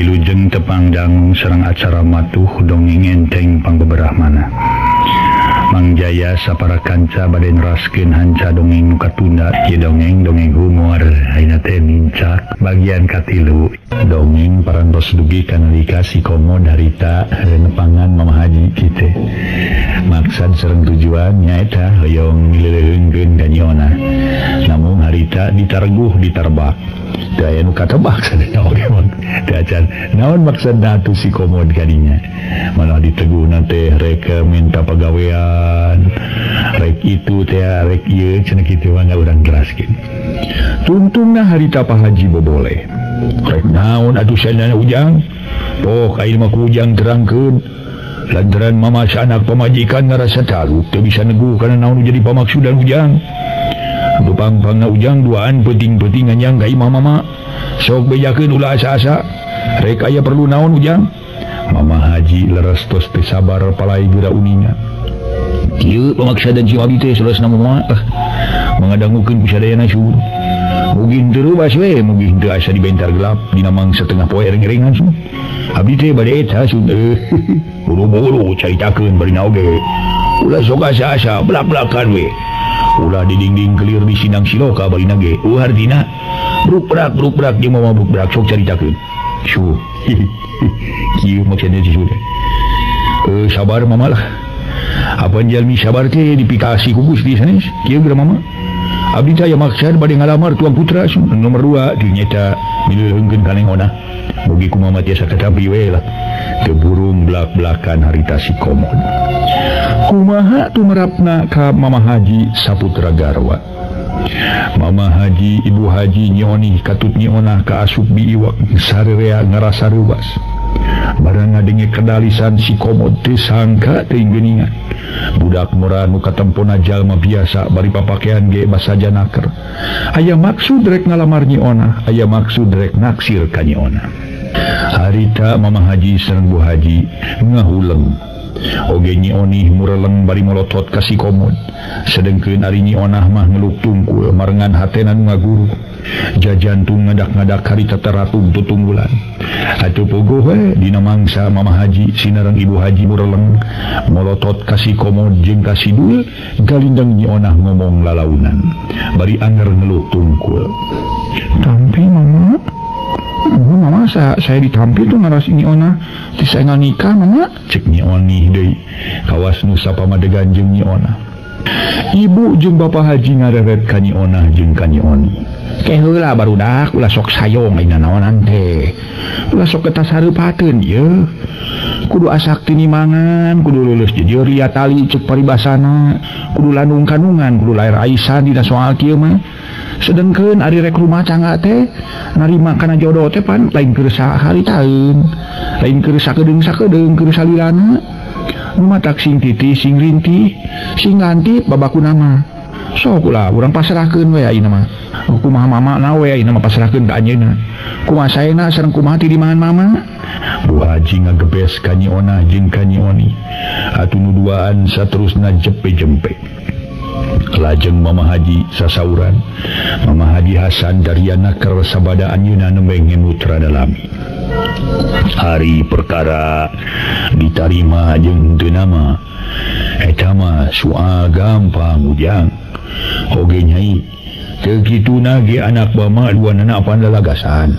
Wilujeng tepang dangu sareng acara matuh dongeng enteng pangbeberah mana. Mang Jaya sapara kanca bade neraskeun hanca dongeng nu katunda ieu dongeng-dongeng humor ayeuna teh nincak bagian katilu dongeng parantos dugi kana si komo harita nepangan Mama Haji kitu. Maksad sareng tujuan nyaeta hoyong ngileuleungkeun ka Nyi Onah. Namun harita ditarguh ditarbak. Teu aya nu katebak sadaya oge mah. Teu acan naon maksudna atuh si komod kadinya. Malah diteguhna teh rek minta pagawean, rek itu teh rek ieu cenah kitu mah urang jelaskeun. Tuntungna harita Pak Haji boboleh. Rek naon atuh sadayana Ujang? Pok ayeuna mah ku Ujang terangkeun. Lantaran mama sanak pamajikan ngarasa taluk teu bisa neguh kana naon jadi pamaksudan Ujang. Pangpangna Ujang duaan peuting-peuting nganyang ka imah mama. Sok bejakeun ulah asa-asa. Rek aya perlu naon Ujang? Mama Haji leres tos teu sabar palai geura uninga. Kieu pamaksudan si abi teh saleresna mama mangadangukeun ku sadayana syuhur. Mugi henteu reuwas we, mugi henteu asa dibentar gelap dina mangsa tengah poe reng-rengan sun. Abdi teh bade eta sun. Buru-buru caritakeun barina oge. Ulah sok asa-asa belak-belakan we. Ulah di dinding kelir di sinang siloka barina ge. Hartina bruk-brak jeung mama bruk-brak sok caritakeun. Syuh. Kieu maksudna si sudah. Sabar mama lah. Apan jalmi sabar teh dipikasi ku Gusti sanes. Kieu geura mama. Abdi teh aya maksad bade ngalamar tuang putra sun nomor 2 di nyeta mileuheungkeun ka Neng Onah. Mugi ku mama tiasa katampi we lah. Teu burung belak-belakan harita si komod. Kumaha tumerapna ka Mama Haji saputra garwa. Mama Haji, Ibu Haji Nyi Onih katut Nyi Onah ka asup biiwak sarerea ngarasa reuwas. Barang ngadenge kedalisan si komod teu sangka teuing geuningan. Budak murah nu katempona jalma biasa bari papakean ge basaja naker. Aya maksud rek ngalamar Nyi Onah, aya maksud rek naksir ka Nyi Onah. Harita Mama Haji sareng Bu Haji ngahuleng. Oge Nyi Onih mureleng bari molotot ka si komod. Sedengkeun ari Nyi Onah mah ngeluk tungkul marengan hatena nu ngaguru. Jajantung ngadak-ngadak harita teratung tutunggulan. Atuh puguh we dina mangsa Mama Haji sinareng Ibu Haji mureleng molotot ka si komod jeung ka si Dul galindeng Nyi Onah ngomong lalaunan bari anger ngeluk tungkul. Tampi mama. Mama saya ditampi tuh ngaras Nyi Onah ti saya nikah mama cek Nyi Onih deui kawas nu sapamadegan jeung Nyi Onah. Ibu jeung Bapak Haji ngareret ka Nyi Onah jeung ka Nyi Oni. Ke heula barudak ulah sok sayong ayeuna naonan teh. Ulah sok ketasareupateun ieu. Kudu asak tinimangan, kudu leuleus jejeur ria tali cek paribasana, kudu landung kandungan, kudu lair aisan dina soal kieu mah. Sedengkeun ari rek rumah tangga teh narima kana jodoh teh pan lain keur saharitaeun, lain keur sakedeung-sakedeung keur salilana. Nu matak sing titih sing rintih, sing lantip babakuna mah. Sok ulah urang pasrahkeun we ayeuna mah. Kumaha mama na we ayeuna mah pasrahkeun ka anjeunna. Kumaha saena sareng kumaha ti dimangan mama. Bu Haji ngagebes ka Nyi Onah jeung ka Nyi Oni. Atuh nu duaan saterusna jepe-jempe. Lajeng Mama Haji sasauran. Mama Haji Hasan Daryana keur sabada anjeunna nembe ngemut rada lami. Hari perkara ditarima jeung teu nama. Eta mah soal gampang Ujang. Oge nyai teu kituna ge anak mama duanana apan lalagasan.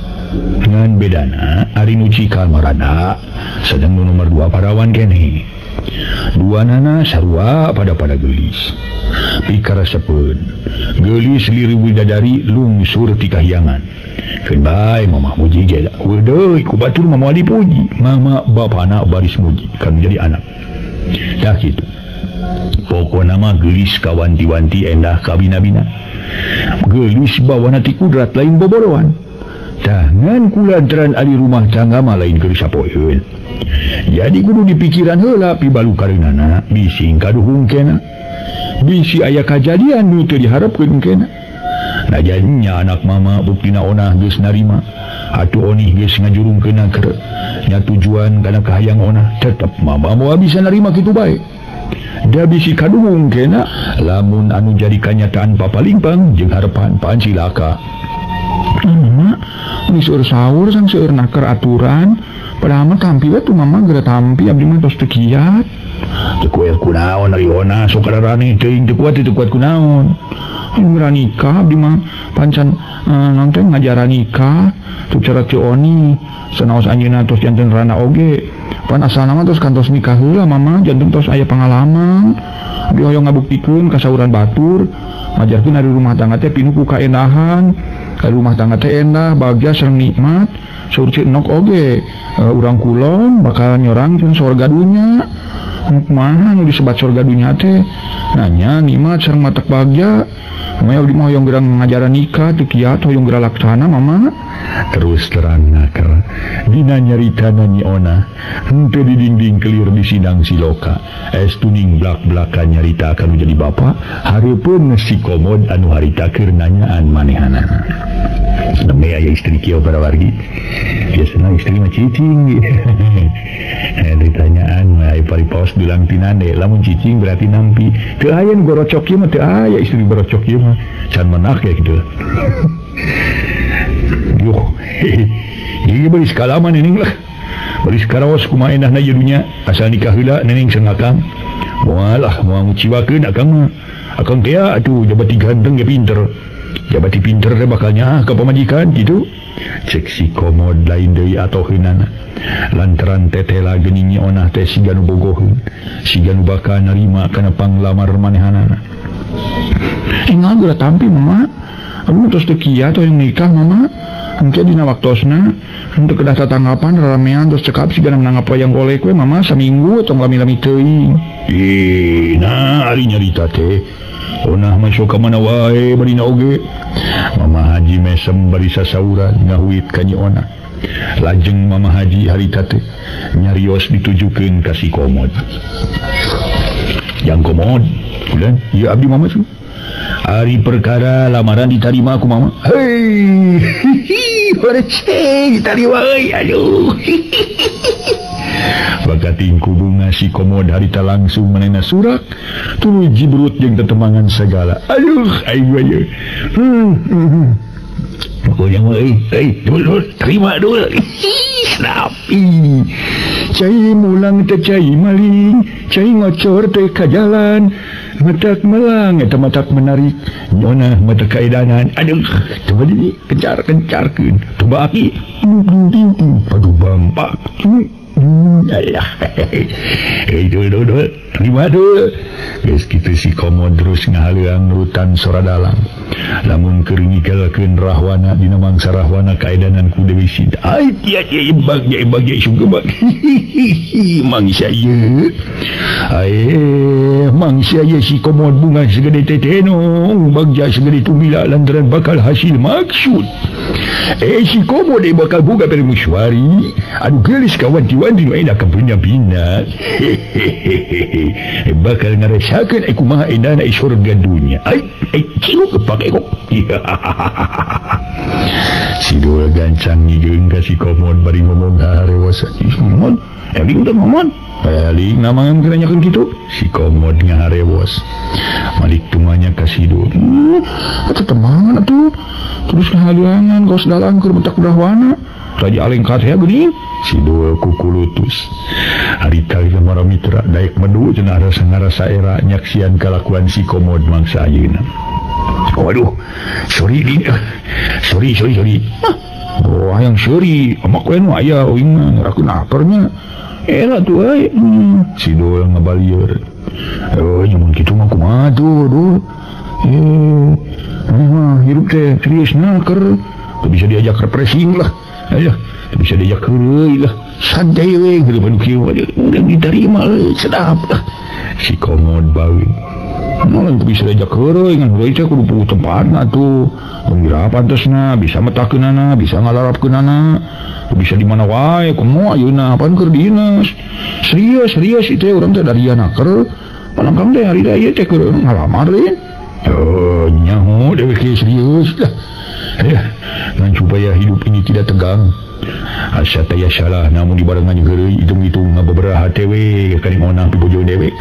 Ngan bedana ari nu cikal marada sedang nu nomor 2 parawan keneh. Duanana sarua pada-pada geulis. Pikarasepeun geulis liru bidadari lungsur ti kahyangan. Keun bae mama muji ge heueuh deui ku batur mah moal dipuji. Mama bapana baris muji kan jadi anak. Tah kitu. Pokona mah geulis kawanti-wanti endah kabina-bina. Geulis bawana ti kudrat lain boboroan. Tah ngan kulantaran ari rumah tangga mah lain keur sapoeun. Jadi kudu dipikiran heula pibalukareunana bising kaduhung kena. Bisi aya kajadian nu teu diharepkeun kena. Nah jadinya anak mama buktina Onah geus narima. Atuh Onih geus ngajurungkeun keur nya tujuan kana kahayang Onah tetep mama moal bisa narima kitu bae. Da bisi kaduhung kena lamun anu jadi kanyataan papalingpang jeung harepan pan cilaka. Mama ini seueur sahur sang seueur naker aturan padahal mah tampi we tuh mama geura tampi abdi mah tos teu kiat. Teu kuat kunaon ari ona sok kararane teuing teu kuat teu kuat kunaon. Geura nikah abdi mah pancan naon teh ngajaran nikah teu cara teu oni sanaos anjeunna tos janten rana oge. Pan asalna mah tos kantos nikah heula mama janten tos aya pangalaman. Abdi hoyong ngabuktikeun kasauran batur ngajarkeun ari rumah tangga teh pinuh ku kaendahan. Ari rumah tangga teh endah bagja sareng nikmat. Saur Ceu Nok oge urang kulon bakal nyorangkeun sorga dunya. Kumaha nu disebat sorga dunya teh? Nanya nikmat sareng matak bagja. Mama abdi mah hoyong gerang ngajaran nikah teu kiat hoyong geura laksana mama. Terus terang naker dina nyaritana Nyi Ona henteu didingding kelir di sidang siloka es tuning blak-blakan nyarita kanu jadi bapa hareupeun si Komod anu harita keur nanyaan manehanana. Nembe aya istri kieu para wargi biasana istri mah cicing. Ditanyaan aya paripaos dulang tinande lamun cicing berarti nampi teu aya nu gorocok ieu mah teu aya istri gorocok ieu mah can menak ya kitu. Yuh, ieu beulis kalaman neneng lah. Beulis karaos kumaha endahna ieu dunya asal nikah heula neneng sareng akang. Moal lah moal nguciwakeun akang mah. Akang teh atuh jabati ganteng ge pinter. Jabati pinter teh bakal nyaah ka pamajikan kitu. Cek si Komod lain deui atoheunana. Lantaran tetela geuning Nyi Onah teh siga nu bogoheun, siga nu bakal narima kana panglamar manehanana. Enggal geura tampi mama. Abdi mah tos teu kiat hoyong nikah mama. Engke dina waktosna henteu kedah tatanggapan raramean tos cekap sigana menanggap wayang golek we mama saminggu tong lami-lami teuing. Ih, nah ari nyarita teh onah mah sok ka mana wae barina oge. Mama Haji mesem bari sasauran ngahuit ka Nyi Ona. Lajeng Mama Haji harita teh nyarios ditujukeun ka si Komod. Yang Komod, ulah ieu abdi mama su. Ari perkara lamaran diterima ku mama. Hei, hihi, diterima euy, aduh. Bakating ku bunga si Komod harita langsung manehna surak tuluy jibrut jeung tetemangan segala. Aduh, aing we. Pokoknya mah euy, euy, dul, terima dul. Rapi. Cai mulang teh cai maling, cai ngocor teh ka jalan. Matak melang eta matak menarik. Nyona matak kaedanan. Aduh, coba di kencar-kencarkeun. Coba aki. Aduh bampak. Alah. Eh, dul dul dul. Terima dul. Geus kitu si Komod terus ngahaleuang nurutan sora dalang. Lamun keur ngikelkeun Rahwana dina mangsa Rahwana kaedanan ku Dewi Sinta. Ai tia tia ibag ya ibag ya sungguh bag. Mangsa ieu. Ae mangsa ieu si Komod bunga segede teteno, bagja segede tumila lantaran bakal hasil maksud. Si Komod bakal boga permuswari anu geulis ka wanti-wanti nu enak kabina-bina. Bakal ngarasakeun kumaha endahna surga dunya. Ai ai kieu kepake kok. Si Dul gancang ngigeung ka si Komod bari ngomong harewas. Komod, eling teh Komod. Eling namangan keur nanyakeun kitu. Si Komod ngaharewos. Malik tumanya ka si Dul. Atuh temangan atuh. Terus ngahalangan kos dalang keur bentak Rahwana. Raja alengkat ya geuning. Si Dul kukulutus. Harita mara mitra daek medu cenah rasa ngarasa era nyaksian kalakuan si Komod mangsa ayeuna. Waduh, sorry din. Sorry, sorry, sorry. Oh, hayang sorry. Amak we nu aya uing mah ngerakeun akernya. Era tuh euy. Si Dul ngabalieur. Oh, nyamun kitu mah kumaha tuh, Dul. Mah hirup teh serius naker. Teu bisa diajak refreshing lah. Ayo, teu bisa diajak heureuy lah. Santai we hirup anu kieu mah diterima euy, sedap lah. Si Komod baeun. Malah bisa diajak heureuy ngan heureuy teh kudu puguh tempatna atuh. Mengira pantesna, bisa metakeunana, bisa ngalarapkeunana. Bisa di mana wae komo ayeuna pan keur dinas. Serius, serius itu urang teh dari naker. Panangkang teh hari ieu teh keur ngalamar lain. Oh, nyaho dewe kieu serius lah. Ya, ngan supaya hidup ini tidak tegang. Asa taya salah namun dibarengan heureuy hitung-hitung ngababaraha teh we kaning onah pibojo dewek.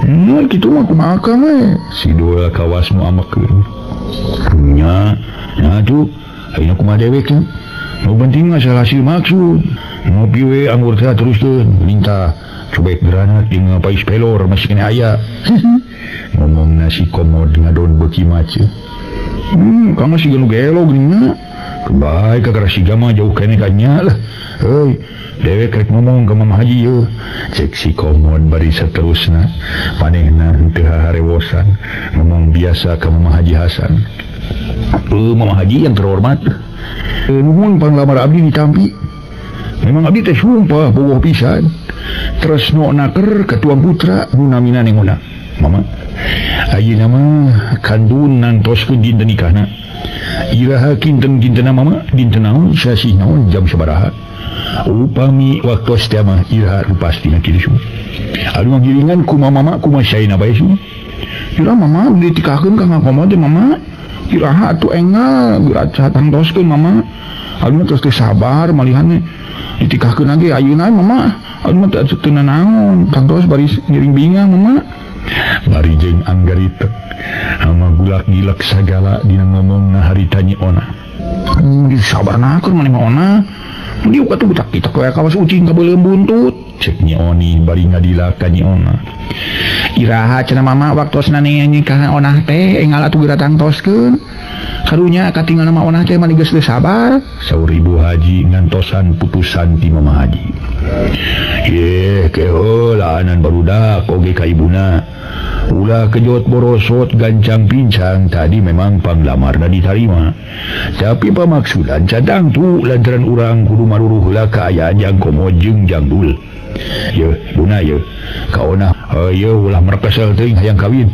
Nah, kitu mah kumaha we. Si Dul kawas nu amekeun. Nya Nah tuh ayeuna kumaha dewek teh? Nu penting mah salah hasil maksud. Ngopi we anggur teh teruskeun minta cobek granat jeung pais pelor masih kena aya. Ngomong nasi komod ngadon beuki mace. Kamu sih ganu gelo geuning. Kebaik kakara siga mah jauh keneh ka nya lah. Heuy, dewek rek ngomong ka Mama Haji yeuh. Cek si komod bari saterusna. Manehna henteu haharewosan ngomong biasa ka Mama Haji Hasan. Mama Haji yang terhormat. Nuhun panglamar abdi ditampi. Memang abdi teh sumpah bogoh pisan. Tresno naker ka tuang putra nu namina nengona. Mama, ayeuna mah kandun nantoskeun dinten nikahna. Iraha kinten-kintena mama dinten naon sasih naon jam sabaraha. Upami waktos teh mah iraha pastina kitu sum. Anu manggiringan kumaha mama kumaha saena bae sum. Iraha mama ditikahkeun ka ngakomo teh mama. Iraha atuh engal geura tantoskeun mama. Anu terus teh sabar malihan ditikahkeun lagi ayeuna mama. Anu mah teu nanaon tangtos bari ngiring bingah mama. Bari jeung anggaritek sama gulak-gilak sagala dina ngomong harita Nyi Ona. Sabar naker maneh mah Ona. Diuk atuh butak kita we kawas ucing ka beuleum buntut. Cek Nyi Oni bari ngadila ka Nyi Ona. Iraha cenah mama waktosna nikah Onah teh engal atuh geura tangtoskeun. Karunya katingal mah Onah teh mani geus teu sabar. Saur Ibu Haji ngantosan putusan ti Mama Haji. Ye keheulaanan barudak oge ka ibuna. Ulah kejot borosot gancang pincang tadi memang panglamarna ditarima. Tapi pamaksudan cadang tu lantaran urang kudu maruruh heula kaayaan jang komo jeung jangdul. Ye buna ye kaona ye ulah merekesel teuing hayang kawin.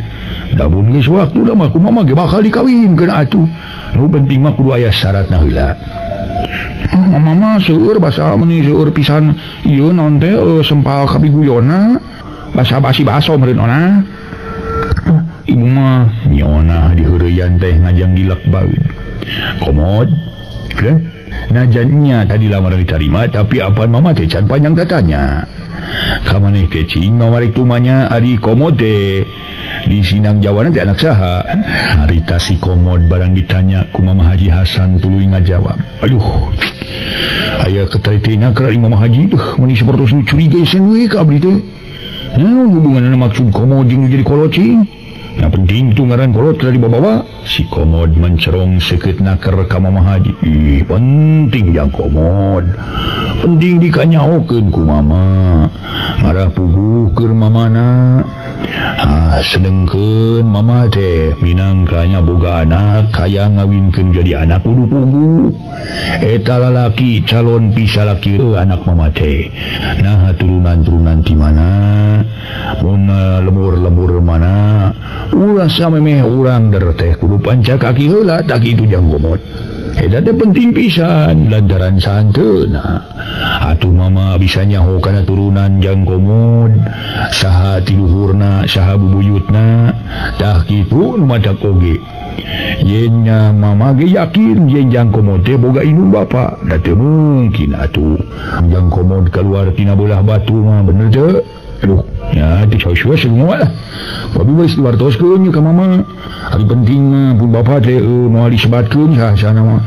Da mun geus waktuna mah kumaha ge bakal dikawinkeun atuh. Nu penting mah kudu aya syaratna heula. Mama mah seueur basa meuni seueur pisan ieu naon teh sempal kabiguyona basa basi baso meureun ona. Ibu mah Nyi Ona diheureyan teh ngajang gilak baeun. Komod ke? Najannya tadi lamaran diterima tapi apaan mama teh can panjang katanya. Ka maneh teh cing mawarik tumanya ari komod teh di Sinang Jawa teh anak saha. Harita si komod barang ditanya ku Mama Haji Hasan tuluy ngajawab. Aduh. Aya ketaritina keur ari Mama Haji tuh meuni sapertos nu curiga ieu we ka abdi teh. Naon hubunganna maksud komod jeung jadi kolot cing? Yang penting itu ngaran kolot telah dibawa-bawa. Si komod mencerong seket naker ka Mama Haji. Ih, penting jang komod. Penting dikanyaokeun ku mama. Marah puguh keur mamana. Ah, sedengkeun mama teh minangkanya boga anak kaya ngawinkeun jadi anak kudu puguh. Eta lalaki calon pisalaki anak mama teh. Nah, turunan-turunan ti mana? Mun lemur-lemur mana? Ulah samemeh urang der teh kudu panca kaki heula tak kitu jang komod. Eta teh penting pisan lantaran santeuna. Atuh mama bisa nyaho kana turunan jang komod. Saha ti luhurna, saha bubuyutna, tah kitu nu matak oge. Yen nya mama ge yakin yen jang komod teh boga indung bapa. Da teu mungkin atuh jang komod kaluar tina bolah batu mah bener teu? Aduh, ya teu saus-saus semua lah. Babi geus diwartoskeun ka mama. Ari penting mah pun bapa teh moal disebatkeun saha-sahana mah.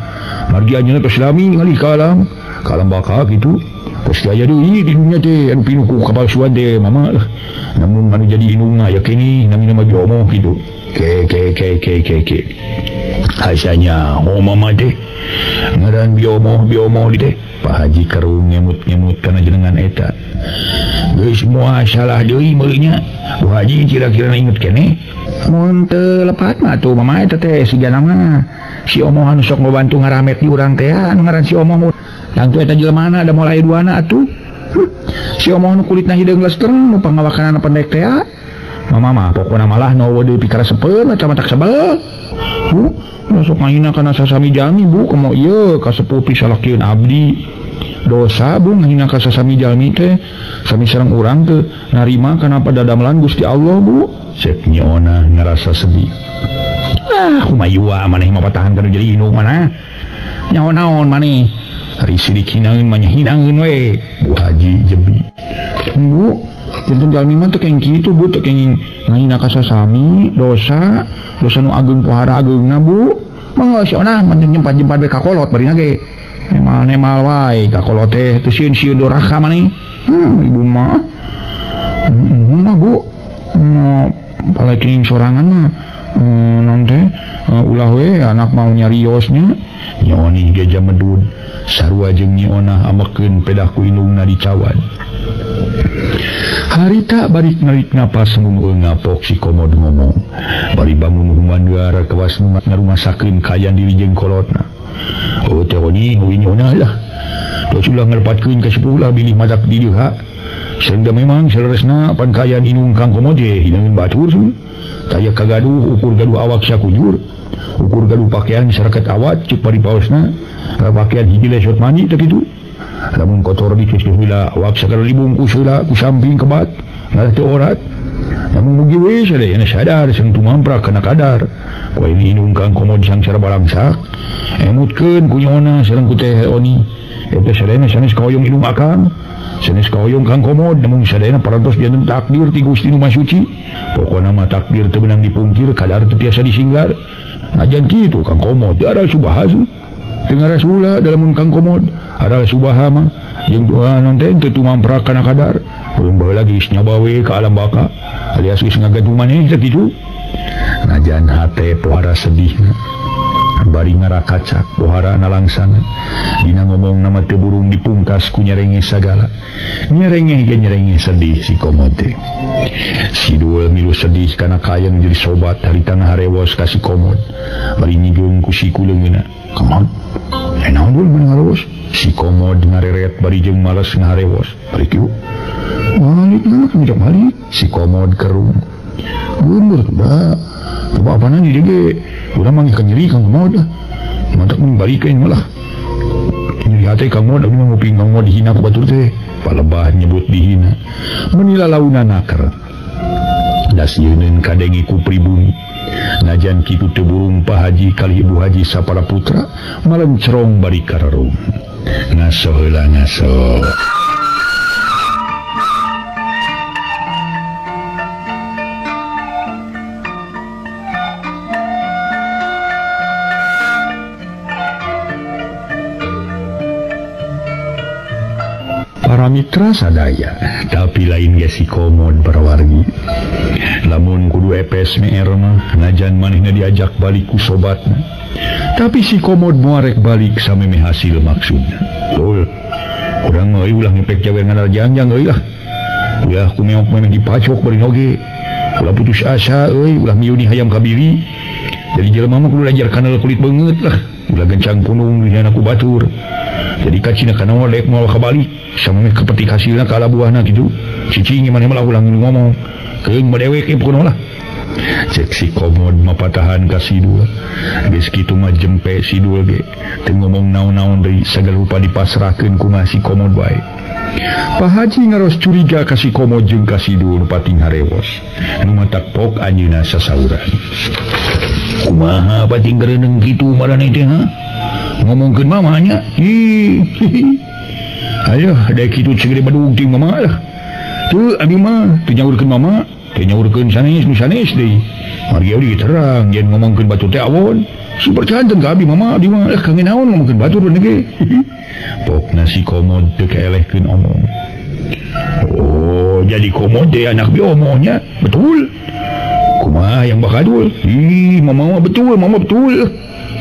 Margi anjeunna tos lami ngalih ka alam. Ka alam baka kitu. Pasti aya deui di dunya teh anu pinuh ku kapalsuan teh mama lah. Namun anu jadi indungna aya keneh namina mah diomoh kitu. Ke ke ke ke ke ke. Hasanya oh mama teh ngaran biomoh teh. Pak Haji Karung ngemut-ngemut kana jenengan eta. Geus moal salah deui meulnya. Bu Haji kira-kira inget keneh. Mun teu lepat mah atuh mama eta teh sigana mah. Si omoh anu sok ngabantu ngaramet di urang teh anu ngaran si omoh. Tangtu eta jelemana da moal aya duana atuh. Si omoh nu kulitna hideung lester nu pangawakanana pendek teh. Mama mah pokona malah nu eueuh deui pikarasepeun macam tak sebel. Bu, sok ngahina kana sasami jalmi bu, komo ieu kasepuh pisalakieun abdi. Dosa bu ngahina ka sasami jalmi teh, sami sareng urang teu narima kana padadamelan Gusti Allah bu. Cek Nyi Ona ngarasa sedih. Ah, kumaha maneh mah patahan kana jadi indung mana? Nyaho naon maneh? Ari sidik hinaeun mah hinaeun we. Bu Haji jebi. Bu, janten jalmi mah teu kenging kitu bu, teu kenging ngahina ka sasami, dosa, dosa nu ageung pohara ageungna bu. Mangga si Onah nyempat-nyempat we ka kolot barina ge. Nemal-nemal wae ka kolot teh teu sieun-sieun doraka maneh. Ibu mah. Mah Bu. Palaiking sorangan mah non teh ulah we anak mau nyariosnya. Nyi Oni ge jamedud sarua jeung Nyi Onah amekeun pedah ku indungna dicawan. Harita bari narik napas mung ngapok si Komod ngomong. Bari bangun humandara kawas nu ngarumasakeun kayan diri jeung kolotna. Oh teh Oni Nyi Onah lah. Tos ulah ngarepatkeun ka sepuh lah bilih matak di dieu ha. Sehingga memang saleresna pan kayan indung Kang Komod ge hidangan batur sun. Taya kagaduh ukur gaduh awak sakujur. Ukur gaduh pakaian sarakat awat cek paripaosna. Pakaian hiji lesot mani teh kitu. Lamun kotor dicuci heula awak sagala dibungkus heula ku samping kebat ngalah teu orat. Namun mugi we sadayana sadar sareng tumamprak kana kadar. Ku ini indung Kang Komod sangsara balangsak. Emutkeun ku Nyi Onah sareng ku Teh Oni. Eta sadayana sanes kahoyong indung akang. Sanes kahoyong Kang Komod namun sadayana parantos janten takdir ti Gusti Nu Maha Suci. Pokona mah takdir teu meunang dipungkir kadar teu tiasa disinggar. Najan kitu Kang Komod teu ada subahas. Teu ngarasula dalam Kang Komod ada subaha mah jeung non teh teu tumamprak kana kadar. Belum baheula geus nyoba we ka alam baka alias geus ngagaduh maneh teh kitu. Najan hate pohara sedihna bari ngarakacak pohara nalangsangan dina ngomong nama teu burung dipungkas ku nyerengeh sagala. Nyerengeh ge nyerengeh sedih si Komod teh. Si Dul milu sedih kana kayan jadi sobat harita ngaharewos ka si Komod bari nyigeung ku siku leungeunna. Komod naon Dul mun ngaharewos? Si Komod ngareret bari jeung males ngaharewos. Balik yuk. Balik mah kami balik. Si Komod kerung. Geumeur da. Coba apana di ge? Urang mah nyeri Kang Komod. Mantak mun balikeun malah. Nyeri hate Kang Komod abdi mah nguping Kang Komod dihina ku batur teh. Palebah nyebut dihina. Menila launa naker. Das yeuneun kadenge ku pribumi. Najan kitu teu burung Pak Haji kalih Ibu Haji sapara putra malencerong bari kararung. Ngaso heula ngaso. Para mitra sadaya, tapi lain ge si Komod parawargi. Lamun kudu epes meer mah najan manehna diajak balik ku sobatna. Tapi si Komod moarek balik sameme hasil maksudna. Betul. Urang mah ulah ngepek jawer ngadar jangjang euy lah. Ulah ku meok memeh dipacok bari oge. Ulah putus asa euy, ulah miuni hayam kabili. Jadi jelema mah kudu lajar kana kulit beungeut lah. Ulah gencang punung dihina ku batur. Jadi kacina kana dek moal kabalik. Sameme kepetik hasilna ka buahna kitu. Cicing maneh mah ulah ngomong. Keung mah dewek pokona lah. Cek si Komod mapatahan ka si Dul. Geus kitu mah jempe si Dul ge. Teu ngomong naon-naon deui sagala rupa dipasrahkeun kumaha si Komod wae. Pak Haji ngaros curiga ka si Komod jeung ka si Dul nu pating harewos. Nu matak pok anjeunna sasauran. Kumaha pating gereuneng kitu maraneh teh ha? Ngomongkeun mama nya. Ih. Ayo dek kitu segede badug ting mama lah. Teu abi mah teu nyaurkeun mama. Teu nyaurkeun sanes nu sanes deui. Margi abdi terang yen ngomongkeun batur teh awon. Si percanten ka abdi mama abdi mah kangge naon ngomongkeun batur bener ge. Pokna si Komod teu kaelehkeun omong. Oh, jadi Komod teh anak bi omongnya. Betul. Kumaha yang bakadul? Ih, mama mah betul, mama betul.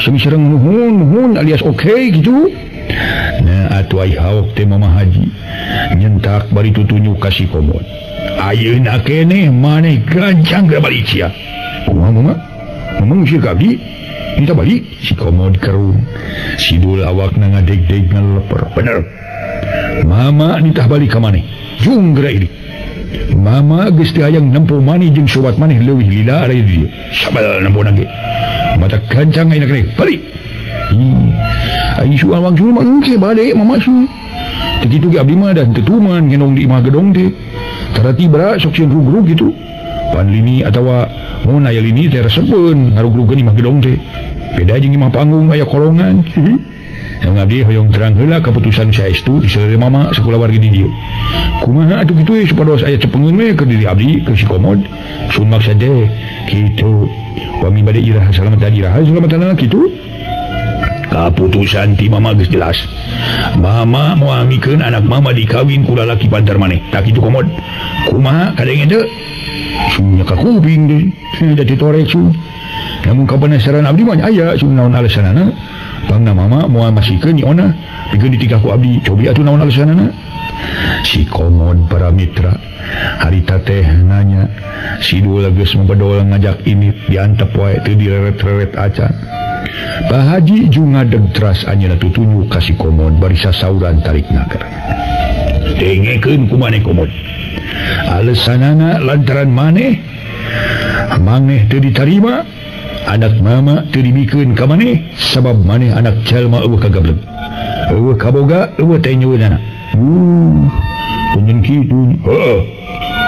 Sami sareng nuhun, nuhun alias oke okay, gitu. Nah, atuh ai haok teh mama haji. Nyentak bari tutunjuk ka si Komod. Ayeuna keneh maneh gancang geura balik sia. Kumaha mama? Mama ngusir ka abdi? Minta balik? Si Komod kerung. Si Dul awakna ngadeg-deg ngaleper. Bener. Mama nitah balik ka maneh. Jung geura ieu. Mama geus teu hayang nempo maneh jeung sobat maneh leuwih lila ari dieu. Sabal nempo ge. Mata gancang ayeuna keneh. Balik. Ai sual wangsul mah engke bade mama su. Teu kitu ge abdi mah dan teu tuman gendong di imah gedong teh. Tarati bara sok sieun rugrug gitu. Pan lini atawa mun aya lini teh resepeun ngarugrugeun imah gedong teh. Beda jeung imah panggung aya kolongan. Yang abdi hoyong terang heula keputusan saestu diseureuh mama sakulawargi di dieu. Kumaha atuh kitu supados aya cepengeun we ke diri abdi ke si Komod. Sun maksa teh kitu. Pami bade iraha salamatan iraha salamatan kitu. Kaputusan ti mama geus jelas. Mama moal mikeun anak mama dikawin ku lalaki pantar maneh. Tak kitu komod. Kumaha kadenge teu? Sunya ka kuping deui. Jadi torek su. Namun kapenasaran abdi mah aya sun naon alasanana. Pangna mama moal masikeun Nyi Ona pikeun ditikah ku abdi. Cobi atuh naon alasanana. Si komod para mitra harita teh nanya si Dul geus mebedol ngajak ini diantep wae teu direret-reret acan. Pak Haji jeung ngadeg teras anjeunna tutunjuk ka si komod bari sasauran tarik naker. Dengekeun ku maneh komod. Alesanana lantaran maneh maneh teu ditarima anak mama teu dibikeun ka maneh sabab maneh anak jalma eueuh kagableg. Eueuh kaboga eueuh teh nyueunana. Punten kitu. Heeh.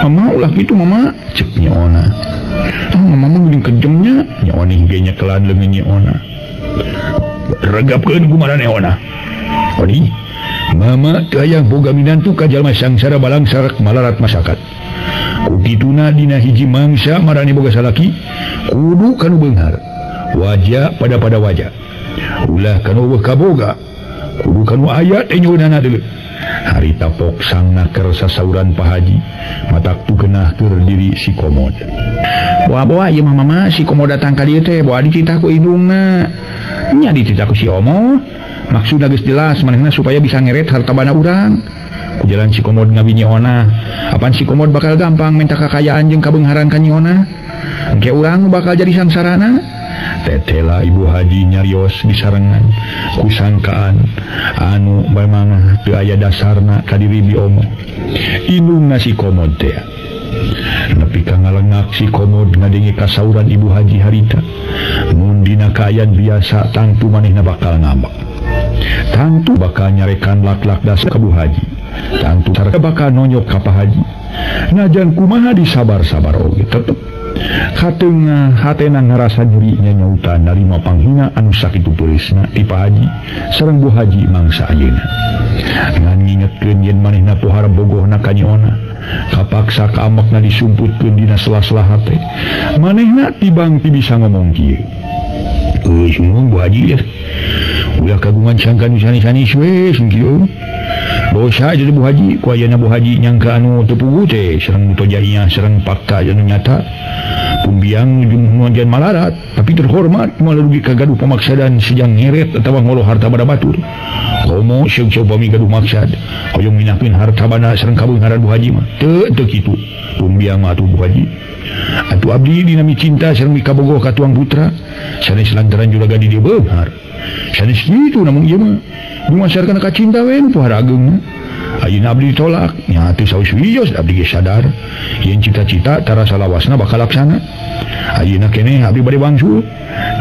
Mama ulah kitu mama, cek Nyi Ona. Ah, mama mah geuning kejemnya. Nyi Oni ge nyekelan leungeun Nyi Ona. Regapkeun ku maraneh Ona. Oni, mama teu hayang boga minantu ka jalma sangsara balangsarek malarat masyarakat. Ku kituna dina hiji mangsa maraneh boga salaki kudu kanu beunghar. Wajah pada wajah. Ulah kanu eueuh kaboga. Kudu kanu aya teh nyueunana deuleu. Harita pok sang naker sasauran Pak Haji matak tu genah keur diri si komod. Boa-boa ieu mah mama si komod datang ka dieu teh boa dititah ku indungna. Nya dititah ku si Omo. Maksudna geus jelas manehna supaya bisa ngeret harta bana urang. Ku jalan si komod ngabi Nyi Ona. Apan si komod bakal gampang minta kakayaan jeung kabeungharan ka Nyi Ona. Engke urang bakal jadi sangsarana. Tetela Ibu Haji nyarios disarengan kusangkaan anu memang teu aya dasarna ka diri Bi Omo. Indungna si komod teh nepi ka ngalengak si komod ngadenge kasauran Ibu Haji harita. Mun dina kaayaan biasa tangtu manehna bakal ngambek. Tangtu bakal nyarekan lak-lak das ka Bu Haji. Tangtu bakal nonyok ka Pak Haji. Najan kumaha disabar-sabar oge tetep katengah hatena ngarasa nyeri nyanyautan narima panghina anu sakitu peurisna ti Pak Haji sareng Bu Haji mangsa ayeuna. Ngan ngingetkeun yen manehna pohara bogohna ka Nyi Ona, kapaksa kaamekna disumputkeun dina sela-sela hate. Manehna tibang ti bisa ngomong kieu. Euy sungguh Bu Haji ya. Ulah kagungan sangka nu sanes-sanes we sung kieu. Dosa jadi Bu Haji, ku ayeuna Bu Haji nyangka anu teu puguh teh sareng mutojainya sareng fakta anu nyata. Pumbiang jeung nuanjan malarat tapi terhormat moal rugi kagaduh pamaksadan sejang ngeret atawa ngoloh harta bada batur. Komo seug upami gaduh maksad hoyong minahkeun harta bana sareng kabeungharan Bu Haji mah teu teu kitu. Pumbiang mah atuh Bu Haji. Atuh abdi dina micinta sareng mikabogoh ka tuang putra sanes lantaran juragan di dieu beunghar. Sanes kitu namun ieu mah dumasarkeun ka cinta we nu pohara ageungna. Ayeuna abdi ditolak nya teu saus wios abdi ge sadar yen cita-cita tarasa lawasna bakal laksana. Ayeuna keneh abdi bade wangsul.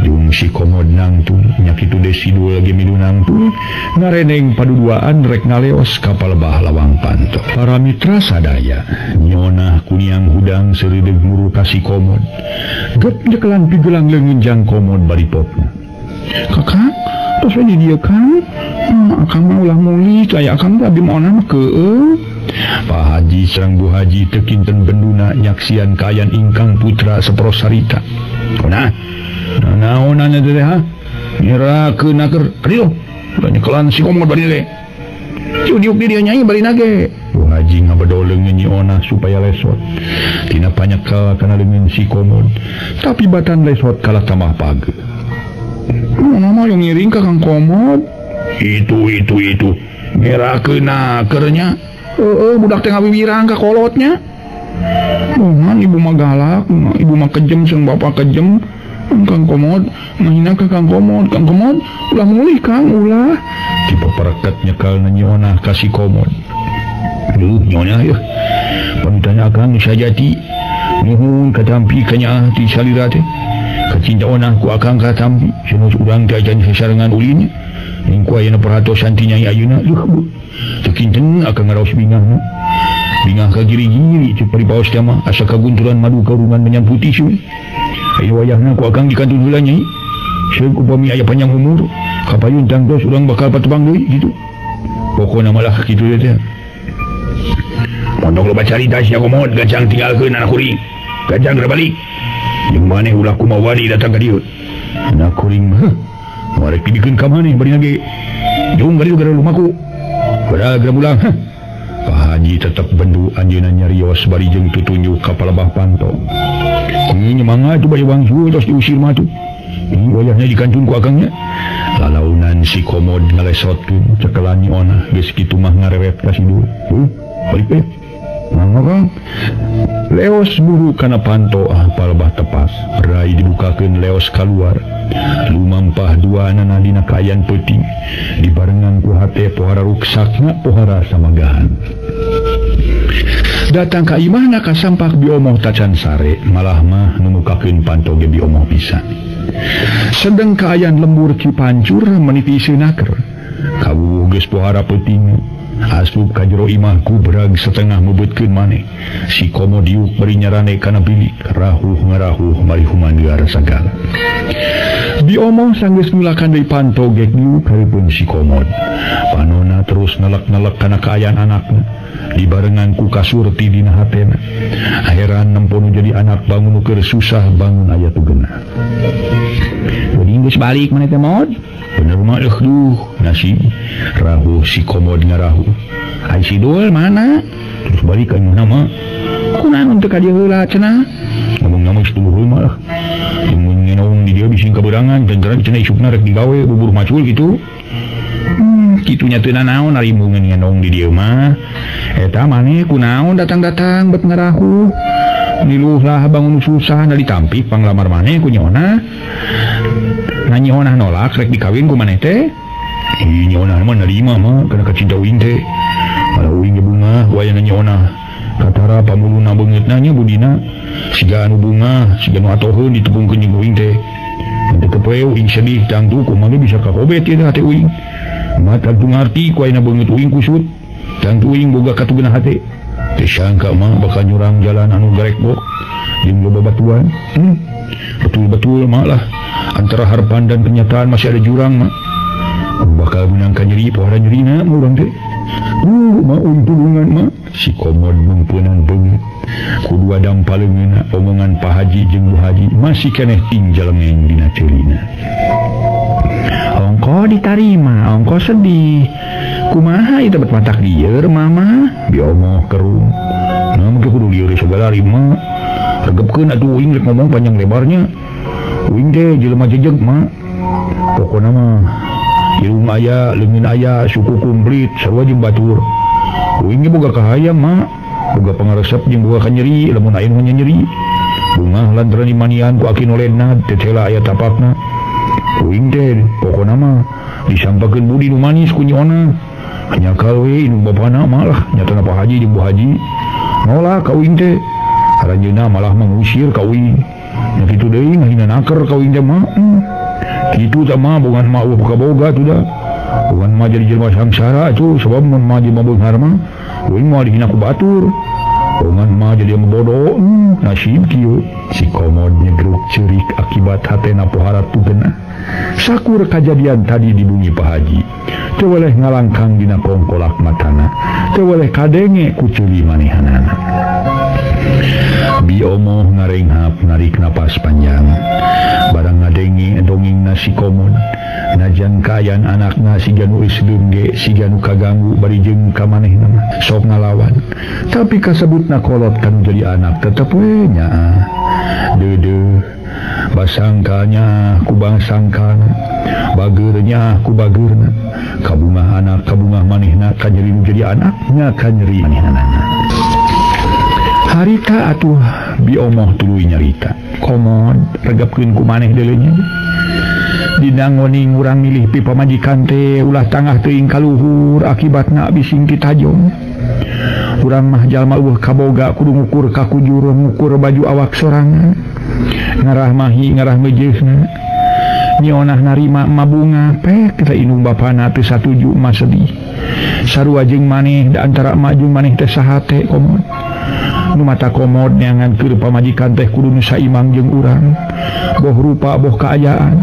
Jeung si komod nangtung nya kitu desi dua ge milu nangtung ngareneng paduduaan rek ngaleos ka palebah lawang panto. Para mitra sadaya nyonah kuniang hudang seureudeuh muru ka si komod. Gep nyekelan pigelang leungeun jang komod bari popna. Kakak, tos we di dieu Kang. Akang mah ulah mulih, aya akang teh abdi mah ona mah keueung. Pak Haji sareng Bu Haji teu kinten benduna nyaksian kaayaan ingkang putra saperos harita. Nah, naonana teh ha? Nyerakeun naker, kadieu. Ulah nyekelan si komod bari teh. Ciu diuk di dieu nyai bari nage. Bu Haji ngabedol leungeun Nyi Ona supaya lesot. Tina panyekel kana leungeun si komod, tapi batan lesot kalah tambah page. Nama yang ngiring ka Kang Komod. Itu. Ngerakeun nakernya. Heeh, budak teh ngawiwirang ka kolotnya. Bongan ibu mah galak, ibu mah kejem jeung bapak kejem. Kang Komod ngahina ka Kang Komod. Kang Komod ulah mulih Kang, ulah. Tipe perekat nyekal Nyi Ona ka si Komod. Duh, nyonya yeuh. Panutan akang sajati. Nuhun katampi ka nyaah ti salira teh. Kacinta ona ku akang katampi sanes urang teh acan sasarengan ulin. Ning ku ayeuna perhatosan ti Nyai ayeuna duh bu. Teu kinten akang ngaraos bingahna. Bingah ka giri-giri cek paripaos teh mah asa kagunturan madu karungan menyan putih seuy. Aya wayahna ku akang dikantun heula Nyai. Seug upami aya panjang umur, kapayun tangtos urang bakal patebang deui kitu. Pokona malah kitu teh. Mondok loba carita sia komod gajang tinggalkeun anak kuring. Gajang geura balik. Jeung maneh ulah kumaha wani datang ka dieu. Anak kuring mah Moal rek dibikeun ka maneh bari ge. Jung bari gara lumaku. Gara bulang. Pak Haji tetep bendu anjeunna nyarios bari jeung tutunjuk ka palebah panto. Ini mangga tuh bari wangsul terus diusir mah tuh. Ini wayahnya dikantun ku akangnya. Lalaunan si komod ngalesotkeun cekelan Nyi Onah geus kitu mah ngareret ka si Dul. Balik we. Mangga Kang. Leos buru kana panto ah palebah tepas. Rai dibukakeun leos kaluar. Lumampah dua anana dina kaayaan peuting. Dibarengan ku hate pohara ruksakna pohara samagahan. Datang ka imahna kasampak biomoh tacan sare, malah mah numukakeun panto ge biomoh pisan. Sedeng kaayaan lembur Ki Pancur meniti seunaker. Kawuh geus pohara peuting. Asup ka jero imah ku berag setengah meubeutkeun maneh. Si komo diuk bari nyarane kana bilik, rahuh ngarahuh bari humandear sagala. Biomoh sanggeus nulakan deui panto gek diuk hareupeun si komod. Panona terus nelek-nelek kana kaayaan anakna. Dibarengan ku kasurti dina hatena. Heran nempo nu jadi anak bangun nu keur susah bangun aya tugena. Jadi geus balik maneh teh mod? Bener mah duh nasib rahuh si komod ngarahuh. Ai si Dul mana? Terus balik ka imahna mah. Kunaon teu ka dieu heula cenah? Ngomong-ngomong geus tuluh mah lah. Mun ngeunong di dieu bising kaberangan jantaran cenah isukna rek digawe bubur macul kitu. Kitunya teu nanaon ari mun ngenong di dieu mah. Eta maneh kunaon datang-datang bet ngarahuh. Niluh lah bangun susah na ditampik panglamar maneh ku Nyi Onah. Na Nyi Onah nolak rek dikawin ku maneh teh. Ih Nyi Onah mah narima mah kana kacinta uing teh. Malah uing ge bungah wayahna Nyi Onah. Katara pamuluna beungeutna nya budina siga anu bungah, siga nu atoheun ditepungkeun jeung uing teh. Teu tepeu uing sedih tangtu kumaha bisa kakobet ieu hate uing. Mata tu ngarti ku ayeuna beungeut uing kusut. Tangtu uing boga katugena hate. Teu sangka mah bakal nyurang jalan anu garekbok jeung loba batuan. Betul-betul mah lah antara harapan dan kenyataan masih ada jurang mah. Bakal menangkan nyeri pohara nyerina mah urang teh. Mah untulungan mah si komod mengpeunan beungeut. Kudu adam paleungeuna omongan Pak Haji jeung Bu Haji masih keneh tingjalengeng dina ceulina. Ongko ditarima, ongko sedih. Kumaha ieu teh bet matak lieur mama? Biomoh kerung. Nah mungkin kudu lieur segala rima. Regepkeun atuh uing rek ngomong panjang lebarnya. Uing teh jelema jejeg mah. Pokona mah irung aya, leungeun aya, suku komplit, sarua jeung batur. Uing ge boga kahayang mah, boga pangaresep jeung boga kanyeri, lamun aya nu nyeri. Bungah lantaran dimanian ku aki noledna, tetela aya tapakna. Uing teh pokona mah disampakeun budi nu manis ku Nyi Onah. Nyakal we indung bapana malah nyatana Pak Haji jeung Bu Haji. Nolak ka uing teh. Aranjeunna malah mengusir ka uing. Nya kitu deui ngahina naker ka uing teh mah. Kitu teh mah bogan mah eueuh kaboga tuh da. Bogan mah jadi jelema sangsara atuh sebab mun mah jelema beunghar mah uing moal dihina ku batur. Bogan mah jadi bodoh nasib kieu. Si komod nyegruk ceurik akibat hatena pohara tugena. Sakur kajadian tadi di bumi Pak Haji. Teu weleh ngalangkang dina kongkolak matana. Teu weleh kadenge ku ceuli manehanana. Biomoh ngarenghap narik napas panjang. Barang ngadenge dongengna si komod. Najan kaayaan anakna siga nu geus deungge, siga nu kaganggu bari jeung ka manehna mah sok ngalawan. Tapi kasebutna kolot kanu jadi anak tetep we nyaah. Deudeuh basangkanya ku bangsangkana, bageurnya ku bageurna. Kabungah anak kabungah manehna kanyeri nu jadi anaknya kanyeri manehna. Harita atuh biomoh tuluy nyarita. Komod regepkeun ku maneh deuleu nya. Dina ngoning urang milih pi pamajikan teh ulah tangah teuing kaluhur akibatna bising kitajong. Urang mah jalma eueuh kaboga kudu ngukur ka kujur ngukur baju awak sorangan. Ngarah mahi ngarah mejeuhna. Nyi Onah narima mabunga pek teh indung bapana teu satuju mah sedih. Sarua jeung maneh da antara emak jeung maneh teh sahate komod. Nu mata komod neangan keur pamajikan teh kudu nu saimang jeung urang. Boh rupa boh kaayaan.